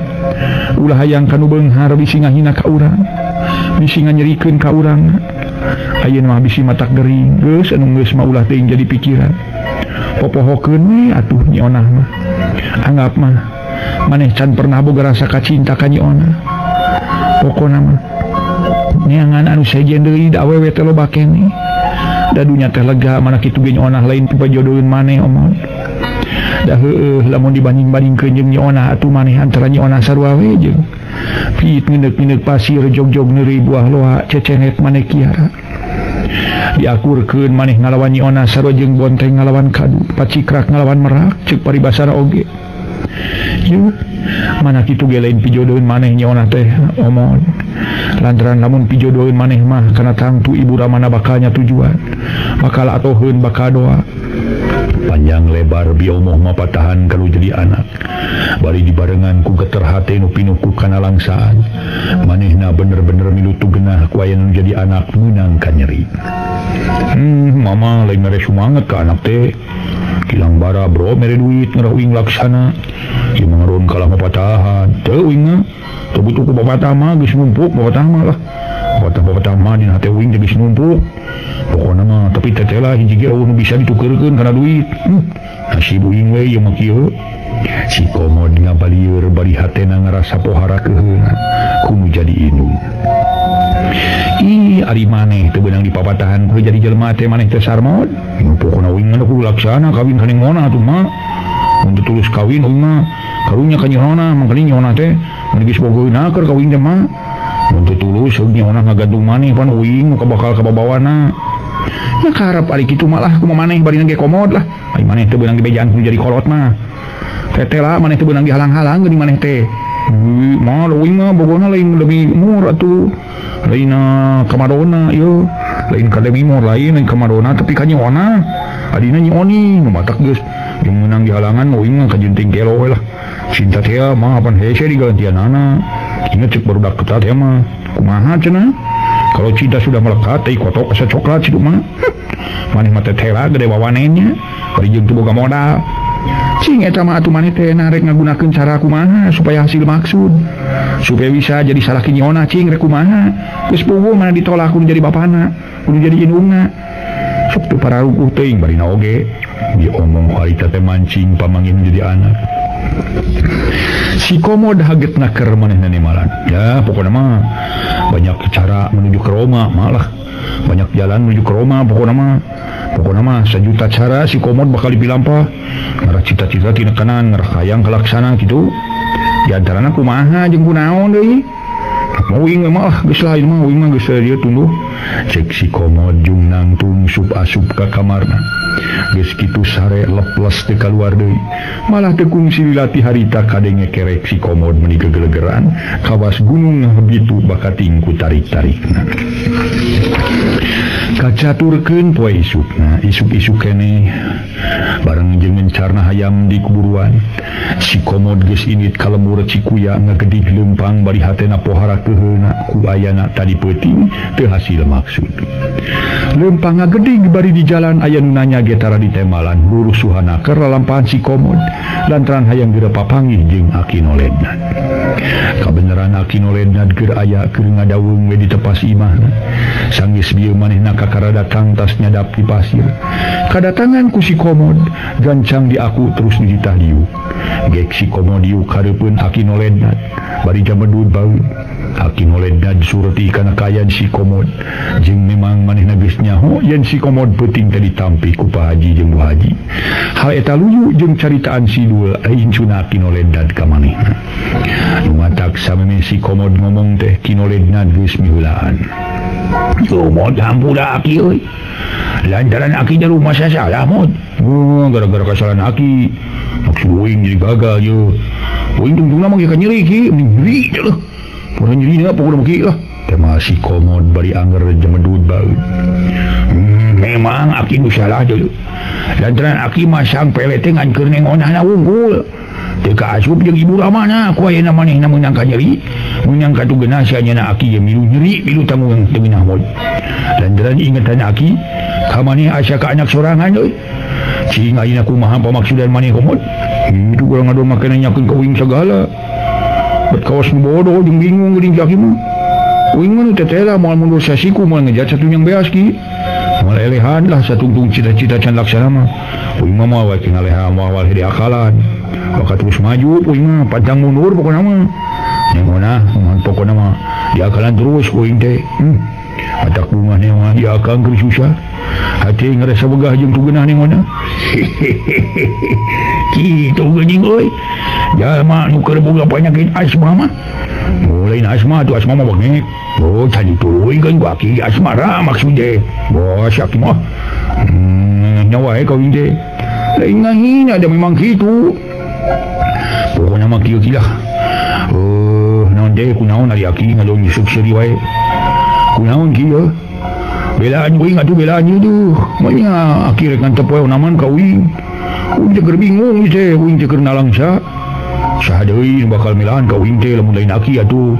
Ulah hayang kanu beunghar bisi ngahina ka urang. Bisi nganyerikeun ka urang. Ayeuna mah bisi matak gering, geus anu geus mah ulah teuing jadi pikiran. Popohokeun we atuh Nyi Onah mah. Anggap mah maneh can pernah boga rasa kacinta ka Nyi Onah. Pokona mah neangan anu sejen deui da awewe teh loba keneh. Da dunya teh lega mana kitu ge nyonah lain pipajodoheun maneh omong. Da heueuh lamun dibanding-bandingkeun jeung nyonah atuh maneh antara nyonah sarua we jeung piit ngeundeuk-ngeundeuk pasir jog-jog neuri buah loa cecenet maneh kiara. Diakurkeun maneh ngalawan nyonah sarua jeung bonteng ngalawan kadu, pacikrak ngalawan merak ceuk paribasana oge. Yeuh, mana kitu ge lain pijodoheun maneh nyonah teh omong. Lantaran lamun pijodoheun maneh mah kana tangtu ibu ramana bakalnya tujuan, bakal atoheun bakal doa. Panjang lebar biomoh mapatahan kalau jadi anak. Bari dibarengan ku geter hate nu pinuh ku kana langsaan. Manehna bener-bener milu tugenah ku aya nu jadi anak meunang ka nyeri. Mama lain mere sumanget ka anak teh. Kilang bara bro mere duit ngerah uing laksana. Ieu mah ngeron kalah mapatahan. Teu uing mah. Teu butuh ku papatah mah geus numpuk papatah mah lah. Papatah-papatah mah dina hate uing teh geus numpuk. Pokona mah tapi teteh lah hiji ge eueuh nu bisa ditukeurkeun kana duit. Nasib uing we ieu mah kieu. Si Komod ngabalieur bari hatena ngarasa pohara keuheuna ku nu jadi indung. Ih, ari maneh teu beunang dipapatahan ku jadi jelema teh maneh teh sarmod. Pokona uing mah kudu laksana kawin ka Neng Mona atuh mah. Mun teu tulus kawin uing mah karunya ka nyona, mangkali nyona teh mun geus bogoheuna keur kawin teh mah. Mun teu tulus heug nyona ngagantung maneh pan uing nu bakal kababawana. Ya karep ari kitu mah lah kumaha maneh barina ge komod lah. Ari maneh teu beunang dibejaan ku jadi kolot mah. Teteh lah maneh teu beunang dihalang-halang geuning maneh teh. Mah uing mah bogona lain lebih mur atuh. Lain ka Madonna ieu. Lain ka Demi Moore lain ka Madonna tapi ka nyona. Adina nyoni nu matak geus jeung meunang dihalangan uing mah kajunting kelo we lah. Cinta teh mah apan hese digantianana. Inget cek barudak ketat ya mah. Kumaha cenah? Kalau cinta sudah melekat, tai kotok asa coklat situ mah. Maneh mah teteh lah gede wawanenya. Bari jeung teu boga modal. Cing eta mah atuh maneh teh narek ngagunakeun cara kumaha supaya hasil maksud. Supaya bisa jadi salaki nyona cing rek kumaha. Geus puguh mana ditolak kudu jadi bapana, kudu jadi indungna. Sok teu pararuguh teuing barina oge. Diomong harita teh mancing pamangin jadi anak. Si Komod hagetna keur manehna nemalan. Ya pokona mah banyak cara menuju ke Roma malah banyak jalan menuju ke Roma pokona mah. Pokona mah sajuta cara si Komod bakal dipilampah. Ngarah cita-cita tina kanan, ngarah hayang kalaksana kitu. Di antarana kumaha jeung kunaon deui. Mau uing mah lah geus lah ieu mah uing mah geus dieu tunduh. Cek si Komod jung nangtung sup asup ka kamarna. Geus kitu sare leples teu kaluar deui. Malah teu kungsi dilatih harita kadenge kerek si Komod meuni gegelegeran kawas gunung bitu bakating ku tarik-tarikna. Kacaturkeun poe isukna, isuk-isuk keneh bareng jeung ngencarna hayam di kuburuan. Si Komod geus indit ka lembur Cikuya ngagedig leumpang bari hatena pohara keuheuna ku ayana tadi peuting teu hasil maksud. Leumpang ngagedig bari di jalan aya nu nanya ge tara ditemalan rurusuhana keur lalampahan si Komod lantaran hayang geura papanggih jeung Aki Noledna. Kabeneran Aki Noledna keur aya keur ngadaweung we di tepas imahna. Sanggeus bieu manehna kakara datang tas nyadap di pasir. Kadatangan ku si Komod gancang diaku terus dititah diuk. Gek si Komod diuk hareupeun Aki Noledna bari jamedud baeud. Aki Noledna surti kana kayan si Komod jeung memang manehna geus nyaho yen si Komod peuting teh ditampi ku Pak Haji jeung Bu Haji. Hal eta luyu jeung caritaan si Dul incuna Aki Noledna ka manehna. Nu matak sameme si Komod ngomong teh Ki Noledna geus miheulaan. Komod hampura aki euy. Lantaran aki di rumah saya salah mod. Gara-gara kesalahan aki maksud uing jadi gagal ye. Uing tungtungna mah ka nyeri ki, nyeri teh leuh. Pokona nyeri na pokona mah ki lah. Tema si Komod bari anger jemedud baeud. Memang aki nu salah deui. Lantaran aki masang pelet teh ngan keur nengonahna wungkul. Teu kaasup jeung ibu ramana ku ayeuna manehna meunang ka nyeri, meunang ka tugeuna si anjeunna aki ge milu nyeri, milu tanggung teu ngeunah mod. Lantaran ingetan aki ka maneh asa ka anak sorangan euy. Cing ayeuna kumaha pamaksudan maneh Komod? Itu urang ngadon make nanyakeun ka uing sagala. Bet kawas nu bodoh jeung bingung geuning ki aki mah. Uing mah nu teteh lah moal mundur sasiku moal ngejat satunyang beas ki. Moal elehan lah satungtung cita-cita can laksana mah. Uing mah moal wae ngaleha moal wae diakalan. Bakal terus maju uing mah pantang mundur pokona mah. Nengona pokona mah Diakalan terus ku aing teh. Atak bunga neng ya akang keur susah. Hati ngarasa begah jeung tugeunah neng mana. Kitu geuning euy. Jalma nu keur boga panyakit asma mah. Lain asma tuh asma mah bengek. Oh, can dituluykeun ku aki asmara maksud teh. Bos aki mah. Nyawa we kawin teh. Lain ngahina da memang kitu. Pokona mah kieu kilah. Naon teh kunaon ari aki ngadon nyusuk seuri wae. Kunaon kieu? Belaan uing atuh belaan ieu tuh. Manya aki rek ngantep wae naman ka uing. Uing teh keur bingung teh, uing teh keur nalangsa. Saha deui nu bakal milaan ka uing teh lamun lain aki atuh.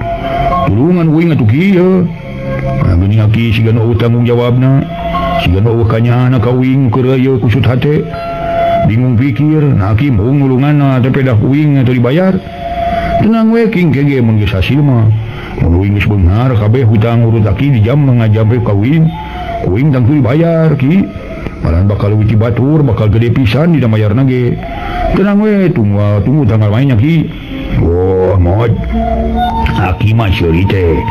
Tulungan uing atuh kieu. Nah, geuning aki siga nu eueuh tanggung jawabna. Siga nu eueuh kanyahana ka uing keur ieu kusut hate. Bingung pikir, nah aki moung nulunganna teh pedah uing atuh dibayar. Tenang we king kege mun geus hasil mah. Mun uing geus beunghar kabeh hutang urut aki di jam ngajampe ka uing. Uing tangtu dibayar ki. Malahan bakal leuwih ti batur, bakal gede pisan dina mayarna ge. Tenang we, tunggu tanggal mainnya ki. Oh, mod. Aki mah seuri teh.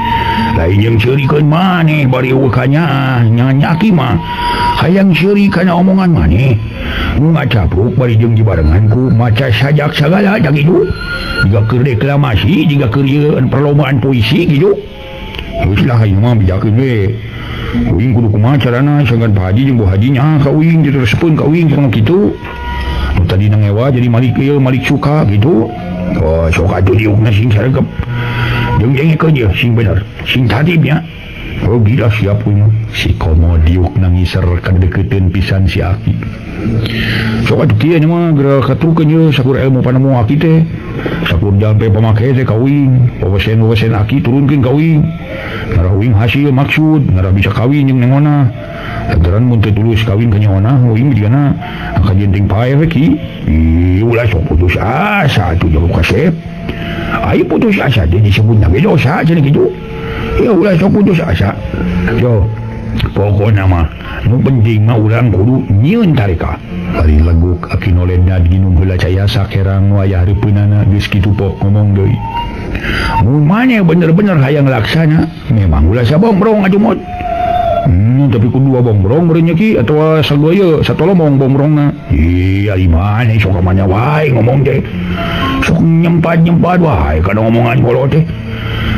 Lain jeung seurikeun maneh bari eueuh kanyaah, nya aki mah hayang seuri kana omongan maneh. Nu ngacapruk bari jeung dibarengan ku maca sajak sagala da kitu. Jiga keur deklamasi, jiga keur ieu perlombaan puisi kitu. Geus lah ieu mah bejakeun we. Uing kudu kumaha carana sangkan Pak Haji jeung Bu Haji nya ka uing diterespeun ka uing cenah kitu. Nu tadina ngewa jadi malik ieu malik suka gitu. Oh, sok atuh diukna sing saregep. Jeung dengekeun ieu sing bener, sing tatib nya. Oh gila siap uing. Si komo diuk nangiser kadeukeuteun pisan si aki. Sok atuh kieu nya mah geura katrukeun ieu sakur ilmu panemu aki teh. Sakur jampe pamake teh ka uing, wewesen-wewesen aki turunkeun ka uing. Ngarah uing hasil maksud, ngarah bisa kawin jeung nengona. Lantaran mun teu tulus kawin ka nyaona, uing digana kajian ting pae we ki. Ih, ulah sok putus asa atuh jauh kasep. Ai putus asa teh disebutna ge dosa cenah kitu. Ya ulah sok putus asa. Yo, pokona mah nu penting mah urang kudu nyieun tarekah. Bari leguk aki noledna ginum heula caya sakerang wayah reupeunana geus kitu pok ngomong deui. Mun maneh bener-bener hayang laksana, memang ulah sabombrong atuh mot. Tapi kudu dua bombrong meureun nya ki atawa sadua ieu satolomong bombrongna. Ih, ari maneh sok ka mana wae ngomong teh. Sok nyempat-nyempat wae kana omongan kolot teh.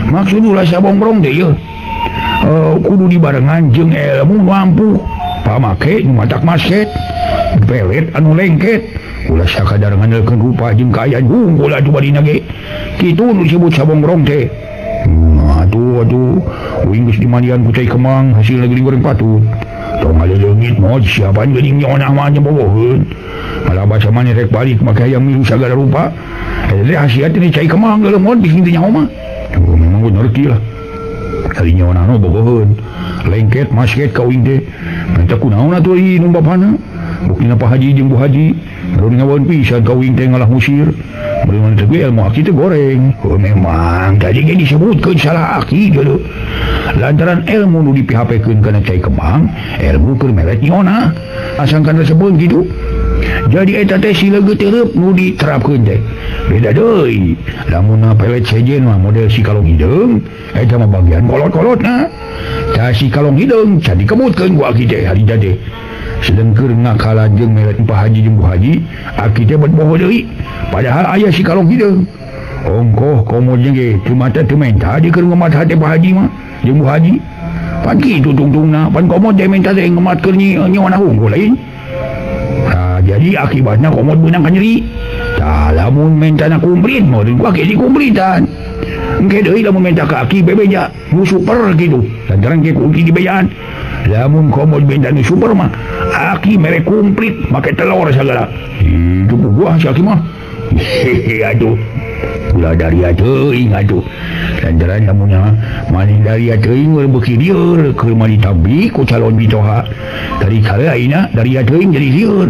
Maksud ulah sabombrong teh ieu. Kudu dibarengan jeung ilmu nu ampuh. Pamake nu matak masket, pelet anu lengket. Ulah sakadar ngandalkeun rupa jeung kaayaan hungkul atuh badina ge. Kitu nu disebut sabongrong teh. Aduh aduh, uing geus dimandian ku cai kemang hasil geuning goreng patut. Tong ngaleungit mod siapaan geuning nyaona mah nya boboheun. Malah basa maneh rek balik make hayang milu sagala rupa. Eta teh hasiat ini cai kemang geuleuh mod bisi teu nyaho mah. Oh, memang bener ki lah. Kali nyaona nu boboheun. Lengket masket ka uing teh. Menta kunaon atuh ieu nu bapana? Buktina Pak Haji jeung Bu Haji. Baru ngawaeun pisan ka uing teh ngalah musir. Meureun teh ilmu aki teh goreng. Oh, memang tadi ge disebutkeun salah aki geuleuh. Lantaran ilmu nu di-PHP-keun kana cai kemang, ilmu keur meret nyona. Asangkan resepkeun kitu. Jadi eta teh si leugeut teureub nu diterapkeun teh. Beda deui. Lamun pelet sejen mah model si kalong hideung, eta mah bagian kolot-kolotna. Tah si kalong hideung can dikemutkeun ku aki teh harita teh. Sedengkeun ngakalan jeung meret Pak Haji jeung Bu Haji, aki teh bet boho deui. Padahal aya si kalong hideung. Ongkoh komo jeung ge teu mata teu menta di keur ngemat hate Pak Haji mah jeung Bu Haji. Pan kitu tungtungna, pan komo teh menta teh ngematkeun nyawana hungkul lain. Nah, jadi akibatnya komod beunang ka nyeri. Tah lamun mentana kumplit mah deui ku aki dikumplitan. Engke deui lamun menta ka aki bebeja nu super kitu. Lantaran ge ku aki dibejaan. Lamun komod menta nu super mah aki mere kumplit make telur sagala. Itu buah si aki mah. Hehehe aduh. Ulah daria teuing atuh. Lantaran lamunna maneh daria teuing beuki lieur keur mah ditabik ku calon mitoha. Tadi kala ayeuna daria teuing jadi lieur.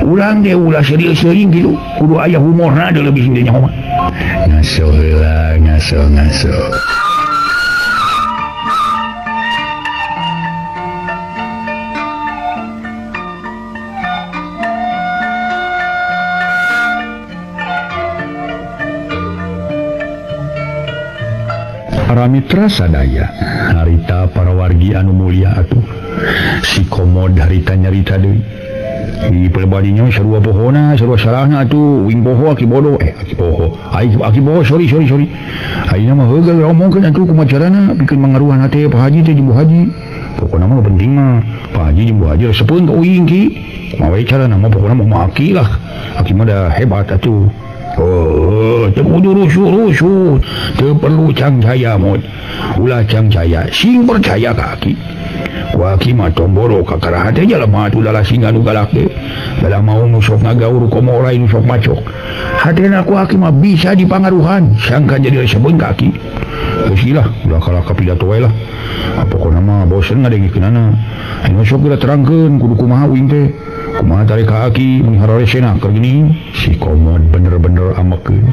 Urang teh ulah serius teuing kitu. Kudu aya humorna deui leuwih teh nyaho mah. Ngaso heula, ngaso ngaso. Para mitra sadaya harita para wargi anu mulia atuh si komod harita nyarita deui di pribadinya sarua pohona sarua salahna atuh wing poho aki bodoh aki poho ai aki boho sorry ayeuna mah heugeul ngomongkeun atuh kumaha carana pikeun mangaruhan hate Pak Haji teh jeung Bu Haji pokona mah penting mah Pak Haji jeung Bu Haji resepeun ka uing ki kumaha we carana mah pokona mah aki lah aki mah da hebat atuh. Oh, teu kudu rusuh-rusuh, teu perlu cangcaya mod. Ulah cangcaya, sing percaya ka aki. Ku aki mah tomboro kakaraha teh jalma atuh dalah singa nu galak teh. Dalah mau nu sok ngagaur komo lain nu sok macok. Hatena ku aki mah bisa dipangaruhan, sangka jadi resepeun ka aki. Geus lah, ulah kalah ka pidato we lah. Pokona mah bosen ngadengikeunana. Anu sok geura terangkeun kudu kumaha uing teh. Kumaha tarik ka aki mun haroresena keur gini si komod bener-bener amekeun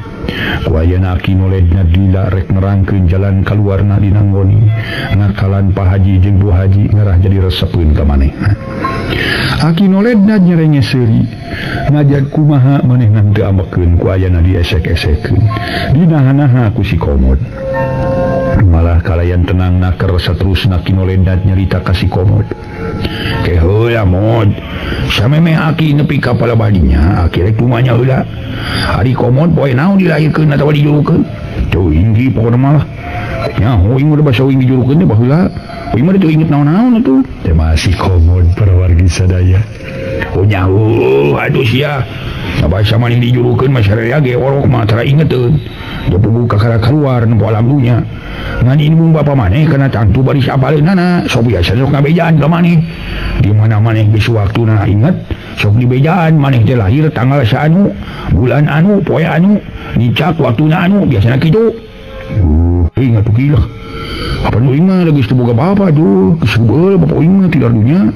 ku ayana aki noledna lila rek nerangkeun jalan kaluarna dina nggoni ngakalan Pak Haji jeung Bu Haji ngarah jadi resepeun ka manehna. Aki noledna nyerenge seuri ngajak kumaha manehna teu amekeun ku ayana diesek-esekeun dinaha-naha ku si komod. Malah kalayan tenang naker saterusna ki noledna nyarita ka si komod. Ke heula mod samemeh aki nepi ka palabadinya aki rek tumanya heula ari komod poe naon dilahirkeun atawa dijurukeun teuing ki pokona mah nyaho uing udah basa uing dijurukeun teh baheula uing mah teu inget naon-naon atuh teh masih komod para wargi sadaya. Oh nyaho aduh sia basa maneh dijurukeun mah sararea ge orok mah tara ingeteun da puguh kakara keluar nempo alam dunya ngan indung bapa maneh kana tangtu baris apaleunana sok biasa sok ngabejaan ka maneh di mana maneh geus waktuna inget sok dibejaan maneh teh lahir tanggal saanu bulan anu poe anu nicak waktuna anu biasana kitu. Ingat tuh gila apa nu uing mah geus teu boga bapa tuh geus beul bapa uing mah ti dunya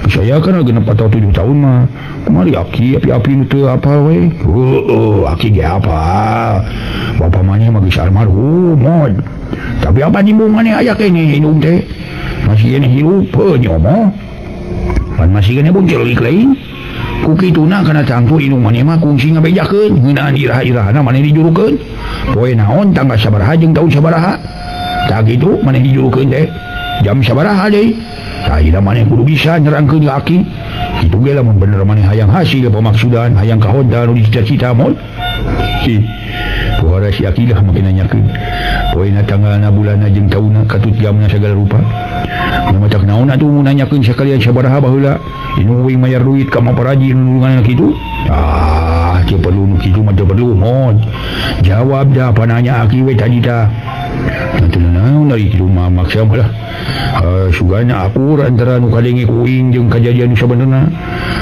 saya kan 6 atau 7 tahun mah kemari aki api-api nu teu apal we. Heueuh aki ge apal bapa maneh mah geus almarhum mod tapi apa nyimung maneh aya keneh indung teh masih keneh hirup heuh nyomo pan masih keneh buncil lain ku kituna kana tangtu indung maneh mah kungsi ngabejakeun ngeunaan iraha-irahana maneh dijurukeun poe naon tanggal sabaraha jeung taun sabaraha tah kitu maneh dijurukeun teh jam sabaraha deui. Tah maneh kudu bisa nyerangkeun ka aki kitu ge lamun bener maneh hayang hasil pamaksudan hayang kahonta nu dicita-cita mod. Hi pohara si aki lah makin nanyakeun poena tanggalna bulanna jeung taunna katut jamna sagala rupa. Nu matak naon atuh mun nanyakeun sakalian sabaraha baheula indung uing mayar duit ka maparaji nulungan kitu. Ah teu perlu nu kitu mah teu perlu mod. Jawab dah pananya aki we tadi tah. Teu naon dari kitu mah maksa mah lah. Sugana akur antara nu kadenge ku uing jeung kajadian nu sabenerna.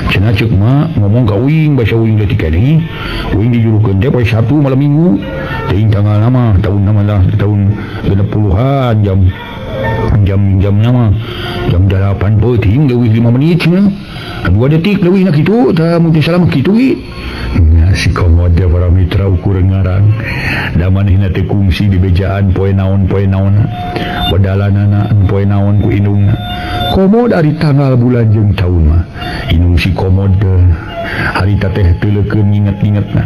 Cenah ceuk mah ngomong ka uing basa uing leutik keneh. Uing dijurukeun teh poe Sabtu malam Minggu. Teuing tanggalna mah taunna mah lah tahun 60-an jam nama jam 8 peuting leuwih 5 menit cenah. 2 detik leuwihna kitu tah mun teu salah mah kitu ge. Nya si komod para mitra ukur ngarang da manehna teh kungsi dibejaan poe naon bedalanana poe naon ku indungna. Komod ari tanggal bulan jeung taun mah indung si komod harita teh teulekeun nginget-ngingetna.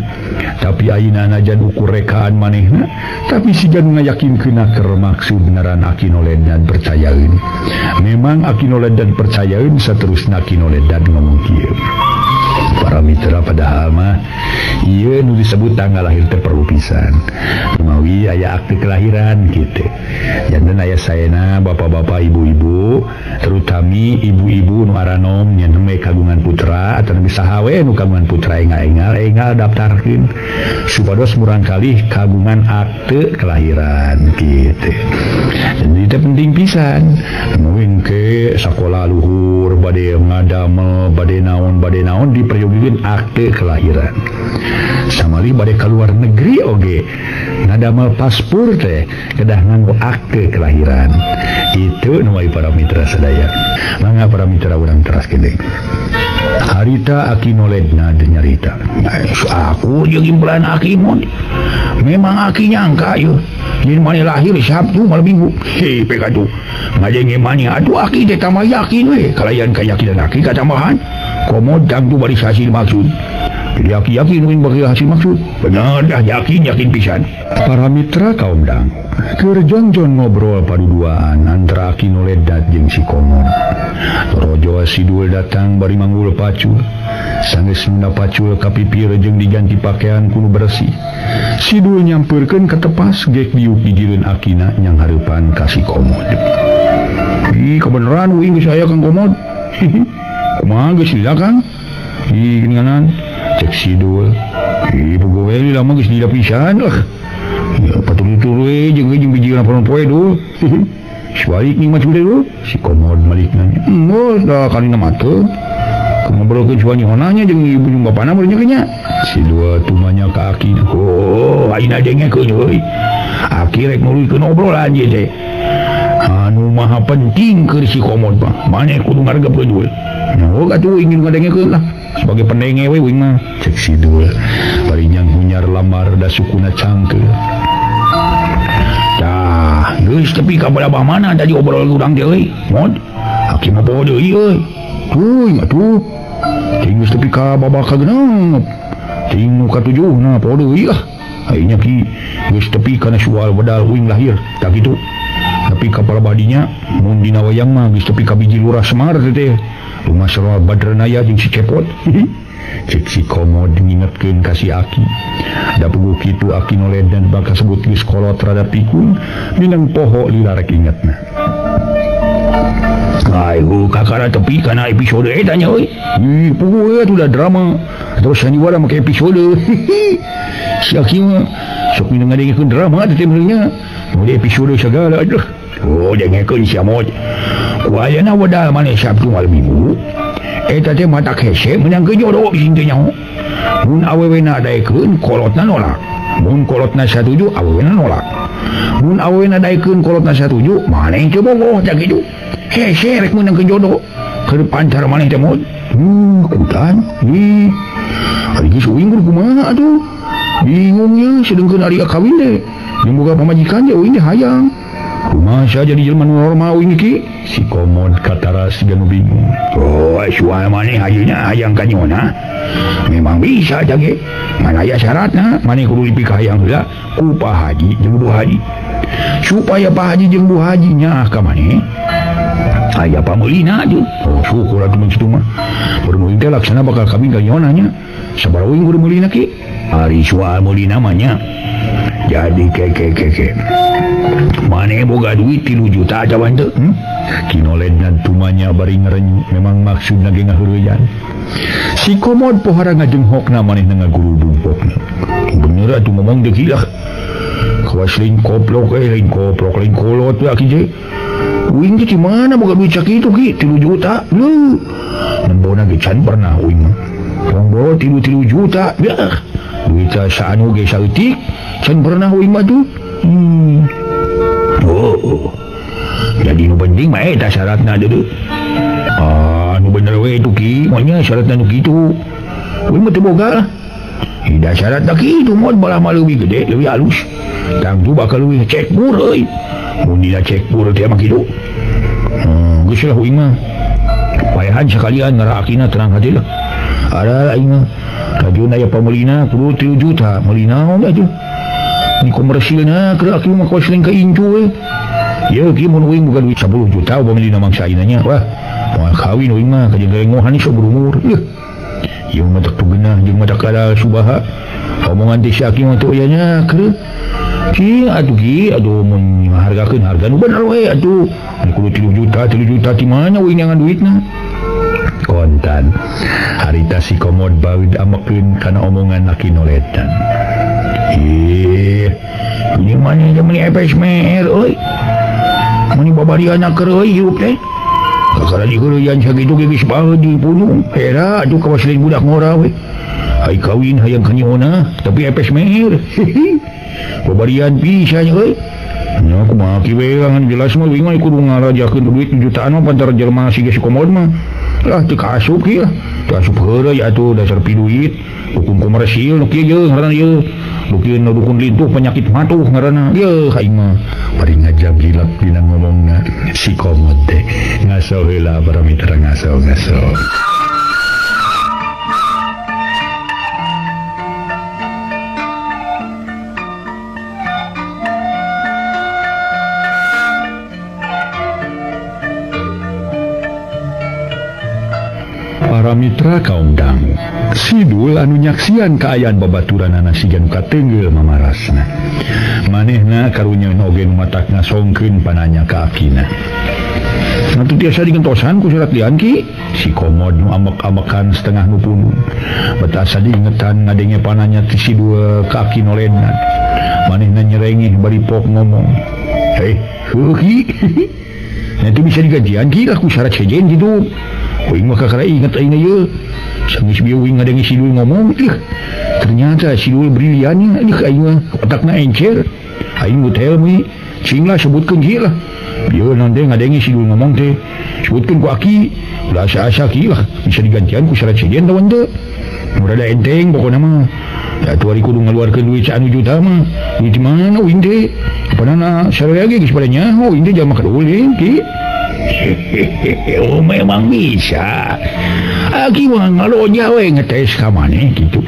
Tapi ayeuna najan ukur rekaan manehna tapi siga nu ngayakinkeun keur maksud beneran aki noledan percayaeun. Memang aki noledan percayaeun saterusna aki noledan ngomong kieu. Para mitra padahal mah ieu nu disebut tanggal lahir teh perlu pisan. Mawi aya akte kelahiran kitu. Janten aya saena bapak-bapak ibu-ibu terutami ibu-ibu nu aranom nya nembe kagungan putra atawa saha we nu kagungan putra engal-engal daftarkeun supados murangkalih kagungan akte kelahiran kitu. Jadi teh penting pisan. Mungkin ke sakola luhur bade ngadamel bade naon diperyogikeun akte kelahiran. Samali bade ka luar negeri oge ngadamel paspor teh kedah nganggo akte kelahiran. Itu nu para mitra sadaya. Mangga para mitra urang teraskeun deui. Harita aki noledna nyarita. Aku jeung impelan aki mon. Memang aki nyangka ieu. Yen maneh lahir Sabtu malam Minggu. Hei pek atuh. Ngajenge maneh atuh aki teh tambah yakin we. Kalayan kayakinan aki katambahan. Komo tangtu baris hasil maksud. Jadi aki yakin uing bakal hasil maksud. Bener dah yakin yakin pisan. Para mitra kaum dang keur jongjon ngobrol paduduaan antara Aki Noledat jeung si Komod. Rojo Sidul datang bari manggul pacul. Sanggeus nunda pacul ka pipir jeung diganti pakaian kudu bersih. Sidul nyampeurkeun ka tepas gek diuk gigireun akina nyang hareupan ka si Komod. Ih, kebeneran uing geus aya Kang Komod. Kumaha geus lila Kang? Ih, geuninganan cek Sidul. Ih, puguh we lila mah geus lila pisan lah. Ya patutur we jeung jeung biji kana poe dul. Sebalik nih macam dulu. Si Komod malik nanya. Oh, dah kali nama teu. Ngobrolkeun suami honanya jeung ibu jeung bapana meureun nya. Si dua tumanya ka aki. Oh, ayeuna dengekeun euy. Aki rek nuluykeun obrolan ieu teh. Anu maha penting keur si Komod mah. Maneh kudu ngaregepkeun we. Nyaho atuh ingin ngadengekeun lah. Sebagai pendenge we uing mah. Cek si dua bari nyang hunyar lamar da sukuna cangkeul. Tah, geus tepi ka balabah mana tadi obrol urang teh euy. Mod, aki mah poho deui euy. Tuh, atuh. Ting geus tepi ka babak kagenep. Ting nu katujuhna poho deui ah. Ayeuna ki geus tepi kana sual bedal uing lahir, tah kitu. Tapi ka palabadinya mun dina wayang mah geus tepi ka biji lurah Semar teh. Rumah Sarwa Badranaya jeung si Cepot. Cek si Komod ngingetkeun ka si Aki. Da puguh kitu Aki Noledan bakal sebut geus kolot rada pikun minang poho lila rek ingetna. Ayo kakara tepi kana episode eta nya euy. Ih, puguh we atuh da drama. Terus sandiwara make episode. Si Aki mah sok minang ngadengekeun drama teh meureun nya. Mun episode sagala aduh. Oh, dengekeun sia mod. Ku ayeuna wedal maneh Sabtu malam Minggu. Eta teh mata hese meunang ke jodoh sing teu nyaho. Mun awewena daekeun kolotna nolak. Mun kolotna satuju awewena nolak. Mun awewena daekeun kolotna satuju maneh teu bogoh tah kitu. Hese rek meunang ke jodoh. Keur pancar maneh teh mod. Kutan. Ih. Ari geus uing kudu kumaha atuh. Bingungnya sedengkeun ari kawin teh. Jeung boga pamajikan teh uing teh hayang. Kumaha jadi jelema nu normal uing ki? Si Komod katara siga nu bingung. Oh, sual maneh ayeuna hayang ka nyona. Memang bisa jage. Ngan aya syaratna, maneh kudu dipikahayang heula ku Pak Haji jeung Bu Haji. Supaya Pak Haji jeung Bu Haji nyaah ka maneh. Aya pameulina atuh. Oh, syukur atuh mun kitu mah. Kudu teh laksana bakal kawin ka nyona nya. Sabaraha uing kudu meulina ki? Ari soal meulina mah nya. Jadi ke. Maneh boga duit 3 juta aja teu? Ki Noledan tumanya bari ngerenyu memang maksudna ge ngaheureyan. Si Komod pohara ngajenghokna manehna ngagurudung pokna. Bener atuh ngomong deui ki lah. Kawas lain koplok lain koplok lain kolot we aki je. Uing teh di mana boga duit sakitu ki 3 juta? Leuh. Nembona ge can pernah uing mah. Tong boro 3 juta. Yah. Duit saanu ge saeutik can pernah uing mah tuh. Oh. Jadi nu penting mah eta syaratna deui. Ah, nu bener we itu ki, monya syaratna nu kitu. Uing mah teu boga lah. Hida syaratna kitu mod balah mah leuwih gede, leuwih halus. Tangtu bakal leuwih cek bur euy. Mun dina cek bur teh mah kitu. Geus lah uing mah. Payahan sakalian ngaraakina tenang hati lah. Ada aing mah. Kajuna aya pameulina kudu 3 juta, meuli naon atuh. Ni komersilna keur aki mah kawas lain ka incu we. Ye ki mun uing boga duit 10 juta upami dina mangsa ayeuna nya. Wah, moal kawin uing mah kajeun garengohan sok berumur. Yeuh. Ieu mah teu geunah jeung mata kada subaha. Omongan teh si aki mah teu aya nya keur. Ki atuh ki aduh mun ngahargakeun harga nu bener we atuh. Kudu 3 juta, 3 juta ti mana uing nyangan duitna? Kontan. Harita si Komod baeud amekeun kana omongan Aki Noledan. Ih, ini mana dia meuli epes mer euy. Meuni babariana keur euy hirup teh. Kakara diheureuyan sakitu ge geus baeud dipunung. Era atuh kawas lain budak ngora we. Ai kawin hayang ka nyona tapi epes mer. Babarian pisan euy. Nya kumaha ki we ngan jelas mah uing mah kudu ngarajakeun duit jutaan mah pantar jelema siga si Komod mah. Lah teu kaasup ki lah. Teu asup heureuy atuh dasar piduit. Dukun komersil nu kieu ye ngaranna ieu. Dukun dukun lintuh penyakit matuh ngaranna. Yeuh aing mah bari ngajab hilap dina ngomongna si Komod teh. Ngaso heula para mitra ngaso-ngaso. Mitra kaum dangu Sidul anu nyaksian kaayaan babaturanana siga nu katenggel mamarasna. Manehna karunya oge nu matak ngasongkeun pananya ka akina. Nanti tiasa digentosan ku surat lian ki. Si Komod nu amek-amekan setengah nu punun. Betasa diingetan ngadenge pananya ti Sidul ka aki nolenan. Manehna nyerengih bari pok ngomong. Hei, heuh ki. Nanti bisa digajian ki lah ku syarat sejen gitu. Uing mah kakara inget aing ieu. Sanggeus bieu uing ngadenge Sidul ngomong, ih. Ternyata Sidul briliannya, ih aing mah otakna encer. Aing mutel mi, cing lah sebutkeun ki lah. Bieu naon teh ngadenge Sidul ngomong teh, sebutkeun ku aki. Ulah asa-asa ki lah, bisa digantian ku syarat sejen lawan teu. Nu rada enteng pokona mah. Da atuh ari kudu ngaluarkeun duit saanu juta mah. Duit di mana uing teh? Apanana sararea ge geus pada nyaho uing teh jalma kadulin ki. Oh memang bisa. Aki mah ngaloja we ngetes ka maneh kitu.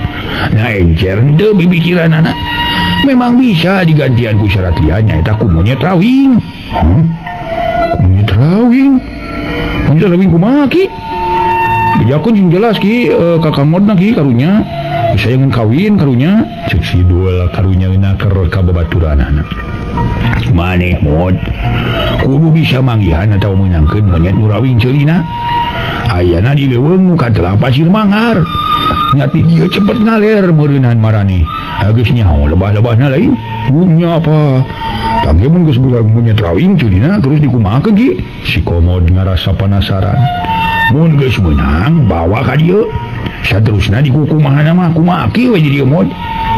Nah encer henteu bibikiranana. Memang bisa digantian ku syarat lian nyaeta ku monyet rawing. Hah? Monyet rawing? Monyet rawing kumaha ki? Bejakeun sing jelas ki ka Kang Modna ki karunya. Sayangan kawin karunya. Ceuk Sidul karunya naker ka babaturanana. Maneh Mod kudu bisa manggihan atau meunangkeun monyet nu rawing ceulina. Ayana di leuweung nu katelah pasir mangar. Nyati dieu cepet ngaler meureunan maraneh. Geus nyaho lebah-lebahna lain. Nya apa? Tangge mun geus budak monyet rawing ceulina terus dikumahakeun ki? Si Komod ngarasa penasaran. Mun geus meunang bawa ka dieu. Saterusna dikukumahana mah kumaha ki we di dieu Mod?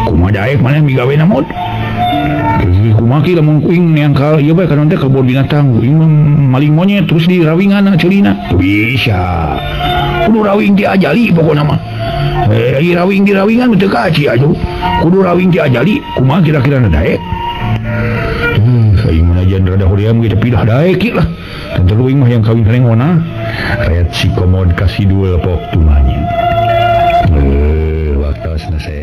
Kumaha daek maneh migawena Mod? Kumaha ki lamun kuing neang ka ieu bae kana teh kebon binatang kuing maling monyet terus dirawingan ceulina. Bisa. Kudu rawing ti ajali pokona mah. Rawing di rawingan teu kaci atuh. Kudu rawing ti ajali kumaha kira-kira na daek? Aing mah rada hoream ge pindah daek ki lah. Tentu uing mah yang kawin karengona. Ret si Komod ka Sidul pok tumanya. Waktosna saya